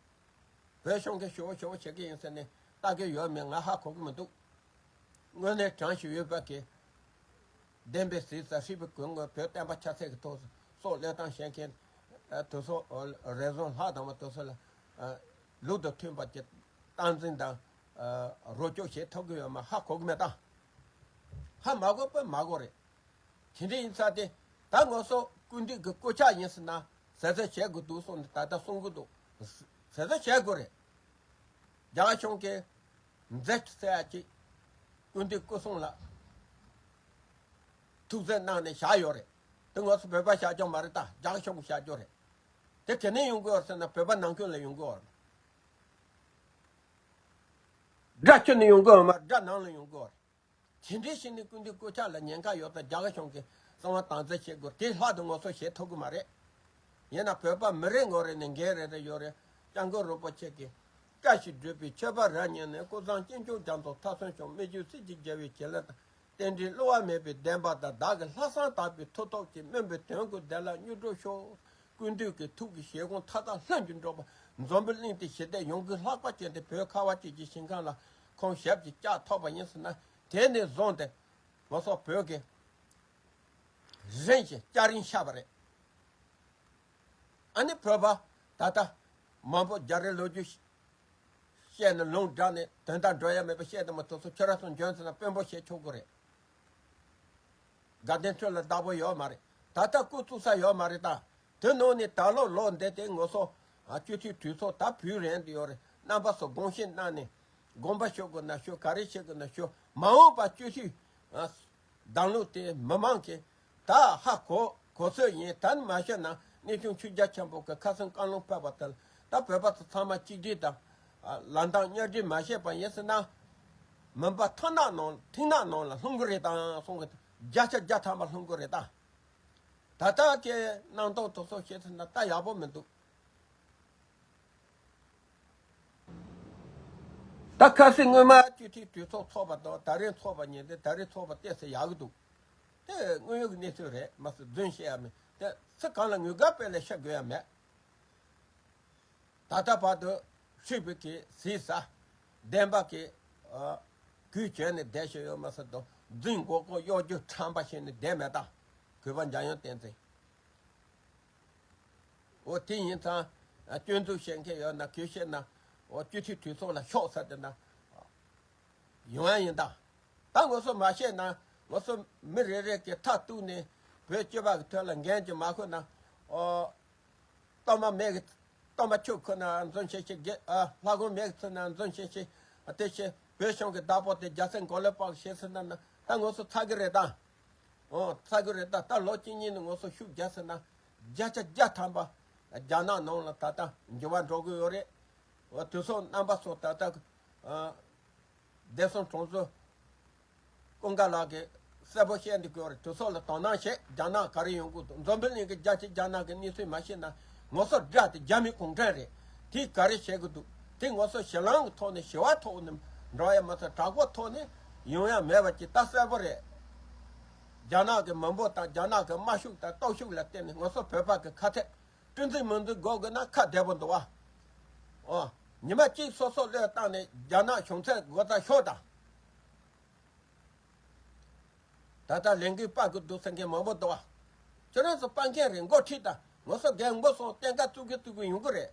བོད་གཞུང་གི་ཞུ་བོ་ཞུ་བོ་བྱེད་ཀྱི་ཡིན་ཟེར་ནས་ལྟ་གི་ཡོད་མེད་ང་ཧ་གོ་གི་མི་འདུག་དངོས་གནས་དྲང་ཞིག་ཡོད་པ་གི། བདེན་པའི་ཟས་ཟ་ཧྲིལ་པོའི་གོས་ངོ་བོད་བསྟན་པ་ཆབ་སྲིད་ཀྱི་ཐོག་སྲོག་བློས་བཏང་བྱེད་མཁན་དེ་ཚོ་རེ་ཟུང་ལྷག་དང་བ་དེ་ཚོ་ལ་ལུགས་དང་མཐུན་པ་གྱི་སྟངས་འཛིན་དང་རོགས་སྐྱོར་བྱེད་ཐུབ་ཀྱི་ཡོད་མ་ཧ་གོ་གི་མེད་ད། ཧ་མ་གོ་པས་མ་གོ་རེད། དེ་འདྲ་ཡིན་ཙང་དེ་ད་ང་ཚོ་སྐུ་མདུན་གྱི་སྐུ་ཕྱག་ཡིན་ཟེར་ན་ཟས་ཟ་བྱེད་དགོས་འདུག་གསུངས་ནས་ད་ལྟ་གསུང་གི་འདུག་ཟས་ཟ་བྱེད་དགོས་རེད། རྒྱ་གཞུང་གིས་མཛད་ཟེར་ཡ་ཅིག་སྐུ་མདུན་སྐུ་སྲུང་ལ་ཐུགས་བརྩེ་གནང་ནས་བཞག་ཡོད་རེད། དེ་ང་ཚོ་བོད་པ་བཞག་རྒྱུ་མ་རེད་ད། རྒྱ་གཞུང་བཞག་རྒྱུ་རེད། དེ་ག་ནས་ཡོང་གི་ཡོད་ཟེར་ན་བོད་པ་ནང་ཁུལ་ལ་ཡོང་གི་ཡོད་རེད། དགྲ་ཕྱི་ནས་ཡོང་གི་ཡོད་མ་རེད། དགྲ་ནང་ལ་ཡོང་གི་ཡོད་རེད། དེ་འདྲའི་ཞིག་ནི་སྐུ་མདུན་སྐུ་ཕྱག་ལ་ཉེན་ཁ་ཡོད་ཙང་རྒྱ་གར་གཞུང་གིས་གསང་བ་དམ་བཙན་བྱེད་དགོས། དེ་ལྷག་ཏུ་ང་ཚོ་བྱེད་ཐུབ་ཀྱི་མ་རེད། ཡིན་ན་བོད་པ་མི་རེ་ངོ་རེ་ནས་འགན་རེ་རེ་ཡོད་རེད། སྐྱབས་མགོན་རིན་པོ་ཆེ་གིས་བཀྲ་ཤིས་སྒྲུབ་པའི་མཆོད་པ་རབ་བརྙེས་ནས། ཀུན་བཟང་སྐྱེས་མཆོག་རྒྱ་མཚོ་མཐར་སོན་ཤོག་སྨིན་བྱེད་སྲིད་ཞིའི་རྒྱལ་བའི་བྱིན་རླབས་དང་། རྟེན་འབྲེལ་བསླུ་བ་མེད་པའི་བདེན་པ་དང་། བདག་གི་ལྷག་བསམ་དག་པའི་མཐུ་སྟོབས་ཀྱིས། སྨིན་པའི་དོན་ཀུན་བདེ་ལ་མྱུར་འགྲུབ་ཤོག་སྐུ་མདུན་གྱི་ཐུགས་ཀྱི་བཞེད་དགོངས་མཐའ་དག་ལྷུན་གྱིས་འགྲུབ་པ། འཛམ་བུ་གླིང་འདིའི་ཞི་བདེ་ཡོང་གི་ལྷག་པ་ཅན་དེ་བོད་ཁ་བ་ཅན་གྱི་ཞིང་ཁམས་ལ་ཁོང་ཞབས་ཀྱིས་བཅགས་ཐོབ་པ་ཡིན་ཟེར་ན། དེ་ནས་བཟུང་སྟེ་ང་ཚོ་བོད་ཀྱི་རིམ་བཞིན་སྐྱ་རེངས་ཤར་བ་རེད། ཨ་ནི་བོད་པ་ད་ལྟ་མང་པོ་རྒྱ་རིགས་ལོ་རྒྱུས་བཤད་ནས་ལུང་དྲངས་ནས་དོན་དག་འགྲོ་ཡ་མེད་པ་བཤད་དུ་མ་ཐུབ་སོ། ཁྱོད་རང་ཚོ་འཇོན་ཚོད་ན་དཔོན་པོ་བྱེད་ཆོག་གི་རེད། དགའ་ལྡན་ཁྲོད་ལ་བདག་པོ་ཡོད་མ་རེད། ད་ལྟ་སྐུ་བཙུགས་ས་ཡོད་མ་རེད་ད། དེ་ནང་ནས་ད་ལོ་ལོ་འདི་དེ་ངོ་སོ་ཨ་སྤྱི་འཐུས་གྲོས་ཚོགས་ད་བུད་རན་དུ་ཡོད་རེད། རྣམ་པ་ཚོ་དགོངས་བཞེས་གནང་ནས་དགོངས་པ་ཞུ་དགོས་ན་ཞུ། ག་རེ་བྱེད་དགོས་ན་ཞུ། མ་འོངས་པ་སྤྱི་འཐུས་ཨ་གདམ་ལུགས་དེ་མི་མང་གིས་ད་ཧ་གོ་གོ་ཚོད་ཡིན། ད་ནི་མ་ཤོད་ན་གནས་ཆུང་ཆོས་རྒྱལ་ཆེན་པོ་གི་ཁ་སང་བཀའ་ལུང་ཕེབས་པ་དེ་ལ་ད་བོད་པ་ཚོ་ཚང་མ་གཅིག་སྒྲིལ་དང་ཨ་ལངས་སྟངས་གཉའ་སྒྲིག་མ་བྱས་པ་ཡིན་ཟེར་ན། མུན་པ་ཐིག་ནག་ནང་ཐིག་ནག་ནང་ལ་ལྷུང་གི་རེད་དང་གསུང་གི། བརྒྱ་ཆ་བརྒྱ་ཐམ་པ་ལྷུང་གི་རེད་ད། ད་ལྟ་གི་གནང་སྟངས་དེ་ཚོ་བཤད་ཟེར་ན་ད་ཡག་པོ་མི་འདུག་ད་ཁ་སང་སྔོན་མ་སྤྱི་འཐུས་གྲོས་ཚོགས་ཚོགས་པ་དང་ད་རེས་ཚོགས་པ་གཉིས་དེ། ད་རེས་ཚོགས་པ་ཏོག་ཙམ་ཡག་གི་འདུག་དེ་དངོས་ཡོད་ཀྱི་གནས་ཚུལ་རེད་མ་ཟད་རྫུན་བཤད་ཡ་མེད། དེ་སུ་གང་ལ་ངོས་དགའ་དཔེ་ལས་བཤད་དགོས་ཡ་མེད། ད་ལྟ་བར་དུ་ཧྲིལ་པོ་གི་ཟས་ཟ་བདེན་པ་གི་ཨ་གུས་བྱས་ནས་བསྡད་བཞིན་ཡོད་མ་ཟད་དུ་རྫུན་མགོ་སྐོར་གཡོ་སྒྱུ་ཁྲམ་པ་བྱས་ནས་བསྡད་མེད་ད། གུས་པ་འཇམ་དབྱངས་བསྟན་འཛིན། འོ་དེ་ཡིན་ཙང་སྐྱོན་འཛུགས་བྱེད་མཁན་ཡོད་ན་གུས་བཤད་ན། འོ་སྤྱི་འཐུས་གྲོས་ཚོགས་ལ་ཤོག་ཟེར་དེ་ན་ཡོང་ཡ་ཡིན་ད། ད་ང་ཚོ་མ་བཤད་ན་ང་ཚོ་མི་རེ་རེ་གི་མཐའ་གཏུགས་ནས་བོད་སྤྱི་པ་གི་དོན་ལ་འགན་ཅིག་མ་ཁུར་ན། འོ་གཏོར་མ་མེ་གི་གཏོར་མ་ཆུ་ཁུར་ན་འཛོམས་ཤེས་ཤེས་དགེ། ཨ་ལྷ་ཁང་མེ་གི་ཚུར་ན་འཛོམས་ཤེས་ཤེས། ཨ་དེ་ཤེས་བོད་གཞུང་གི་བདག་པོ་དེ་རྒྱ་སེ་མགོ་ལོག་པ་གི་བྱས་ཟེར་ན་ན་ད་ང་ཚོ་ཚར་གི་རེད་ད། འོ་ཚར་གི་རེད་ད། ད་ལོ་གཅིག་གཉིས་ནས་ང་ཚོ་ཤུགས་རྒྱག་ཟེར་ན་བརྒྱ་ཆ་བརྒྱ་ཐམ་པ་རྒྱ་ནག་ནང་ལ་ད་ལྟ་འགྱུར་བ་འགྲོ་གི་ཡོད་རེད། འོ་དེ་ཚོ་རྣམ་པ་ཚོ་ད་ལྟ་ཨ་བདེ་སྲུང་དྲུང་འཚོ་ཀུན་དགའ་ལགས་ཀྱིས་གསལ་པོ་བཤད་འདུག་གི་ཡོད་རེད། དེ་ཚོ་ལ་དོ་སྣང་བྱེད། རྒྱ་ནག་ག་རེ་ཡོང་གི་འདུག་འཛམ་བུ་གླིང་གི་རྒྱལ་སྤྱི་རྒྱ་ནག་གི་གནས་ཚུལ་མ་ཤེས་ན་ང་ཚོ་དགྲ་དེ་རྒྱ་མི་གུང་ཁྲན་རེད། དེ་ག་རེ་བྱེད་གི་འདུག་དེ་ང་ཚོ་ཞི་ལམ་གི་ཐོག་ནས་ཞི་བ་ཐོག་ནས་འགྲོ་ཡ་མ་ཚད་དྲག་པོ་ཐོག་ནས་ཡོང་ཡ་མེད་པ་ཅིག་ད་གསལ་པོ་རེད། རྒྱ་ནག་གི་མི་འབོར་དང་རྒྱ་ནག་གི་དམག་ཤུགས་དང་སྟོབས་ཤུགས་ལ་བརྟེན་ནས་ང་ཚོ་བོད་པ་གི་ཁ་ཐད་སྤྲིན་འཛིན་མི་འཛིན་དགོས་དགོས་ན་ཁ་བདེ་པོ་འདུག་བ། ཨོ། ཉི་མ་གཅིག་སོ་སོ་བློས་བཏང་ནས་རྒྱ་ནག་གཞུང་ཚབ་སྒོ་རྩར་ཤོག་དང་། ད་ལྟ་ལས་འགུལ་སྤར་དགོས་འདུག་ཟེར་མཁན་མང་པོ་འདུག་བ། ཁྱོད་རང་ཚོ་སྤར་མཁན་རེད། མགོ་ཁྲིད་དང་ང་ཚོ་རྒན་མགོ་སོང་བསྟན་ཁ་བཙུགས་གི་བཙུགས་གི་ཡོང་གི་རེད།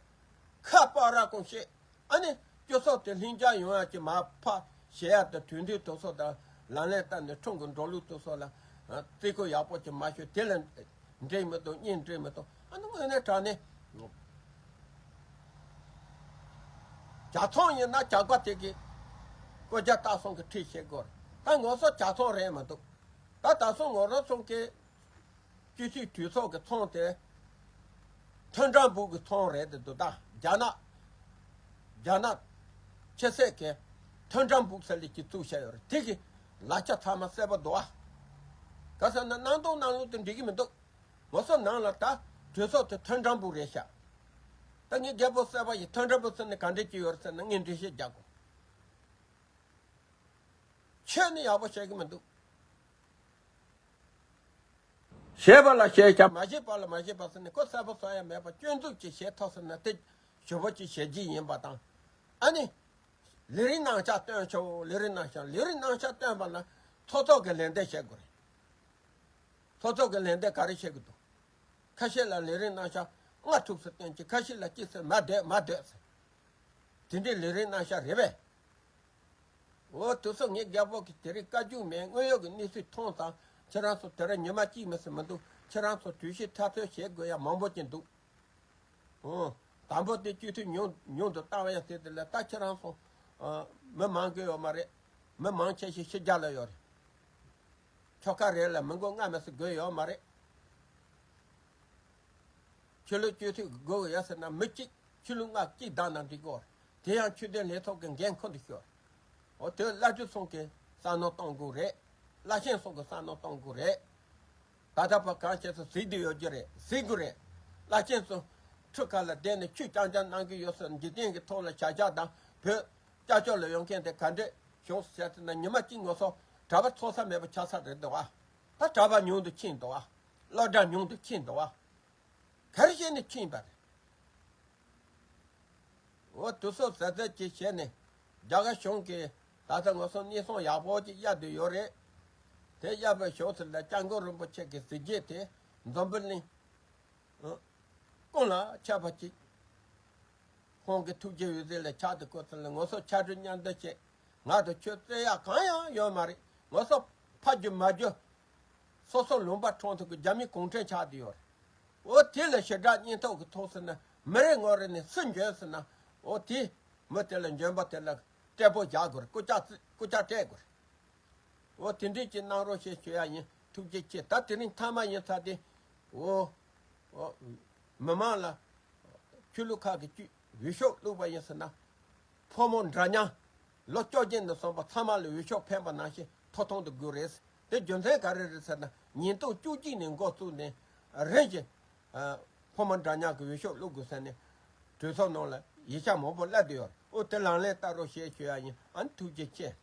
ཁ་སྤར་ར་ཁོང་ཤེས། ཨ་ནི་སྤྱི་ཚོགས་དེ་ལྷིང་འཇགས་ཡོང་ཡ་ཅིག་མར་ཕར་བཤད་ཡ་དང་། དུས་འདིའི་དུས་ཚོད་དང་ལག་ལེན་བསྟར་ནས་ཁྲིམས་ཀྱི་འགྲོ་ལུགས་དུས་ཚོད་ལ་ཨ་བརྩི་བཀུར་ཡག་པོ་ཅིག་མ་ཞུས་དེ་ལ་འགྲིག་མི་འདུག་གཉིས་འགྲིག་མི་འདུག་ཨ་ནི་དངོས་གནས་དྲང་གནས་ཇག་ཚོང་ཡིན་ན་ཇག་པ་དེ་གིས་བཀོད་རྒྱ་ལྟ་སོང་གི་ཁྲིད་བྱེད་དགོས་རེད། ད་ང་ཚོ་ཇག་ཚོང་རེད་མི་འདུག་ད་ད་སོང་ངོ་རང་ཚོང་གི་སྤྱི་འཐུས་གྲོས་ཚོགས་ཀྱི་ཚོང་དེ་མཐུན་སྒྲིལ་འབུག་གི་ཚོང་རེད་དེ་འདུག་ད་རྒྱ་ནག་རྒྱ་ནག་ཕྱི་སྲིད་ཀྱི་མཐུན་སྒྲིལ་འབུག་ཟེར་ལས་ཀྱི་བཙུགས་བྱས་ཡོད་རེད། དེ་གི་ལག་ཆ་ཚང་མ་གསལ་པོ་འདུག་ཨ། ག་ཟེར་ན་ནང་དོན་ནང་ལོགས་དེ་འགྲིག་གི་མི་འདུག་ངོ་སོ་ནང་ལ་ད་གྲོས་ཚོགས་དེ་མཐུན་སྒྲིལ་འབུག་རེད་ཤག་ད་ངས་རྒྱལ་པོ་གསར་པ་ཡི་མཐུན་སྒྲིལ་འབུག་ཟེར་ནས་ག་འདྲས་ཀྱི་ཡོད་རེད་ཟེར་ན་ངས་འགྲེལ་བཤད་རྒྱག་དགོས། ཆོས་ནི་ཡག་པོ་བཤད་གི་མི་འདུག་བཤད་པ་ལ་བཤད་ཀྱང་མ་བཤད་པ་ལ་མ་བཤད་པ་ཟེར་ནས་ཁོ་གསལ་པོ་བཟོ་ཡ་མེད་པ་སྐྱོན་འཛུགས་ཀྱིས་བཤད་ཐུབ་ཟེར་ན་དེ་ཞུ་བོ་ཅིག་བཤད་རྒྱུ་ཡིན་པ་དང་། ཨ་ནི་ལས་རིམ་རྣམ་གཞག་སྟོན་ཆོག་ལས་རིམ་རྣམ་གཞག་ལས་རིམ་རྣམ་གཞག་སྟོན་པ་ལ་ཚོགས་གཙོ་གི་ལན་འདེབས་བྱེད་དགོས་རེད། ཚོགས་གཙོ་གི་ལན་འདེབས་ག་རེ་བྱེད་དགོས་འདུག་ཁ་ཤས་ལ་ལས་རིམ་རྣམ་གཞག་ལྔ་དྲུག་ཙམ་སྟོན་གྱི་ཁ་ཤས་ལ་གཅིག་ཙམ་མ་བསྡད་མ་བསྡད་ཟེར། དེ་འདྲའི་ལས་རིམ་རྣམ་གཞག་རེད་པས། འོ་དུས་སུ་ངས་རྒྱལ་པོ་གི་དེ་རིང་བཀའ་བརྒྱུད་མེད་དངོས་ཡོད་ཀྱི་གནས་ཚུལ་མཐོང་ཙང་ཁྱེད་རང་ཚོ་དེ་རིང་ཉི་མ་གཅིག་མི་སྲིད་མི་འདུག་ཁྱེད་རང་ཚོ་གྲོས་གཞི་འཁྲབ་སྟོན་བྱེད་དགོས་ཡ་མང་པོ་ཅིག་འདུག་ཨོ། དང་པོ་དེ་སྤྱི་འཐུས་ཉུང་ཉུང་དུ་བཏང་བ་ཡང་དེ་དེ་ལ་ད་ཁྱེད་རང་ཚོ་ཨ་མི་མང་དགོས་ཡོད་མ་རེད། མི་མང་ཆེ་ཤོས་ཕྱི་རྒྱལ་ལ་ཡོད་རེད། ཁྱོ་ག་རེ་ལ་མི་མགོ་ལྔ་མི་སྲིད་དགོས་ཡོད་མ་རེད། ཆོས་ལུགས་སྤྱི་འཐུས་དགོས་ཡོད་ཟེར་ན་མི་གཅིག་ཆོས་ལུགས་ལྔ་གཅིག་བདམས་ན་འགྲིག་གོ། དེ་ཡང་ཆོས་དོན་ལས་ཚོགས་ཀྱི་འགན་ཁུར་དུ་ཤོར། འོ་དེ་བླ་སྤྲུལ་ཚོ་གི་བསམ་མནོ་གཏོང་དགོས་རེད། བླ་ཆེན་ཚོ་གི་བསམ་མནོ་གཏོང་དགོས་རེད། ད་ལྟ་བར་གང་བྱས་སུ་གཟིགས་བསྡད་ཡོད་ཀྱི་རེད། གཟིགས་དགོས་རེད། བླ་ཆེན་ཚོ་ཁྲི་ཁ་ལ་བསྡད་ནས་ཆོས་རྐྱང་རྐྱང་གནང་གི་ཡོད་ཟེར་འཇིག་རྟེན་གྱི་ཐོག་ལ་བྱ་བཞག་དང་བོད་སྐྱབས་བཅོལ་ལ་ཡོང་མཁན་དེ་ག་འདྲས་བྱུང་ཟེར་ན་ཉི་མ་གཅིག་ངོ་སོ་གྲྭ་པ་ཚོགས་ས་མེད་པ་ཆགས་ས་རེད་འདུག་ཨ། ད་གྲྭ་པ་ཉུང་དུ་ཕྱིན་འདུག་ཨ། སློབ་གྲྭ་ཉུང་དུ་ཕྱིན་འདུག་ཨ། ག་རེ་བྱས་ནས་ཕྱིན་པ་རེད། འོ་དུས་སོ་ཟད་ཟད་ཅིག་བྱས་ནས་རྒྱ་གར་གཞུང་གིས་ད་ལྟ་ངོ་སོ་གནས་སོང་ཡག་པོ་ཅིག་གཡར་བསྡད་ཡོད་རེད། དེ་གཡར་བའི་ཞོར་དུ་ལ་སྐྱབས་མགོན་རིན་པོ་ཆེ་གི་གཟི་བརྗིད་དེ་འཛམ་བུ་གླིང་ཀུན་ལ་ཁྱབ་པ་ཅིག་ཁོང་གི་ཐུགས་རྗེ་འོད་ཟེར་ལ་ཆགས་ཏེ་ཁོ་ཚོ་ལ་ངོ་སོ་ཕྱག་གྲུ་མཉམ་འདེགས་བྱས། ང་དང་ཁྱོད་རྩོད་ཡག་གང་ཡང་ཡོད་མ་རེད། ངོ་སོ་ཕ་རྒྱུད་མ་རྒྱུད་སོ་སོ་ལུང་པ་འཕྲོག་ཐུབ་ཀྱི་རྒྱ་མི་གུང་ཁྲན་ཆགས་བསྡད་ཡོད་རེད། འོ་དེ་ལ་ཞི་དྲག་སྙིང་སྟོབས་ཀྱི་ཐོག་ཟེར་ན་མི་རེ་ངོ་རེ་ནས་སུ་འཇོན་ཟེར་ན་འོ་དེ་མི་དེ་ལ་འཇོན་པ་དེ་ལ་སྤྲད་པོ་རྒྱག་དགོས་རེད། སྐུ་ལྕགས་རྩི་སྐུ་ལྕགས་སྤྲད་དགོས་རེད། འོ་དེ་འདྲས་ཅིག་གནང་རོགས་ཞེས་ཞུ་ཡ་ཡིན། ཐུགས་རྗེ་ཆེ། ད་དེ་རིང་མཐའ་མ་ཡིན་ཚར་ཏེ། འོ། འོ། མི་མང་ལ་ཆོས་ལུགས་ཁག་གི་བཅུ་འོས་ཤོག་བླུགས་པ་ཡིན་ཟེར་ན། ཕོ་མོ་འདྲ་མཉམ་ལོ་བཅོ་བརྒྱད་ནས་སོང་བ་ཚང་མ་ལ་འོས་ཤོག་འཕེན་པ་ནང་བཞིན་ཐོབ་ཐང་དུ་དགོས་རེད། དེ་རྒྱུ་མཚན་ག་རེ་རེད་ཟེར་ན་ཉིས་སྟོང་བཅུ་གཅིག་ནས་འགོ་བཙུགས་ནས་རིམ་བཞིན་ཕོ་མོ་འདྲ་མཉམ་གྱི་འོས་ཤོག་བླུགས་དགོས་ཟེར་ནས་གྲོས་ཚོགས་ནང་ལ་ཡིག་ཆ་མང་པོ་སླེབས་བསྡད་ཡོད་རེད། འོ་དེ་ལག་ལེན་བསྟར་རོགས་ཞེས་ཞུ་ཡ་ཡིན། ཨ་ནི་ཐུགས་རྗེ་ཆེ།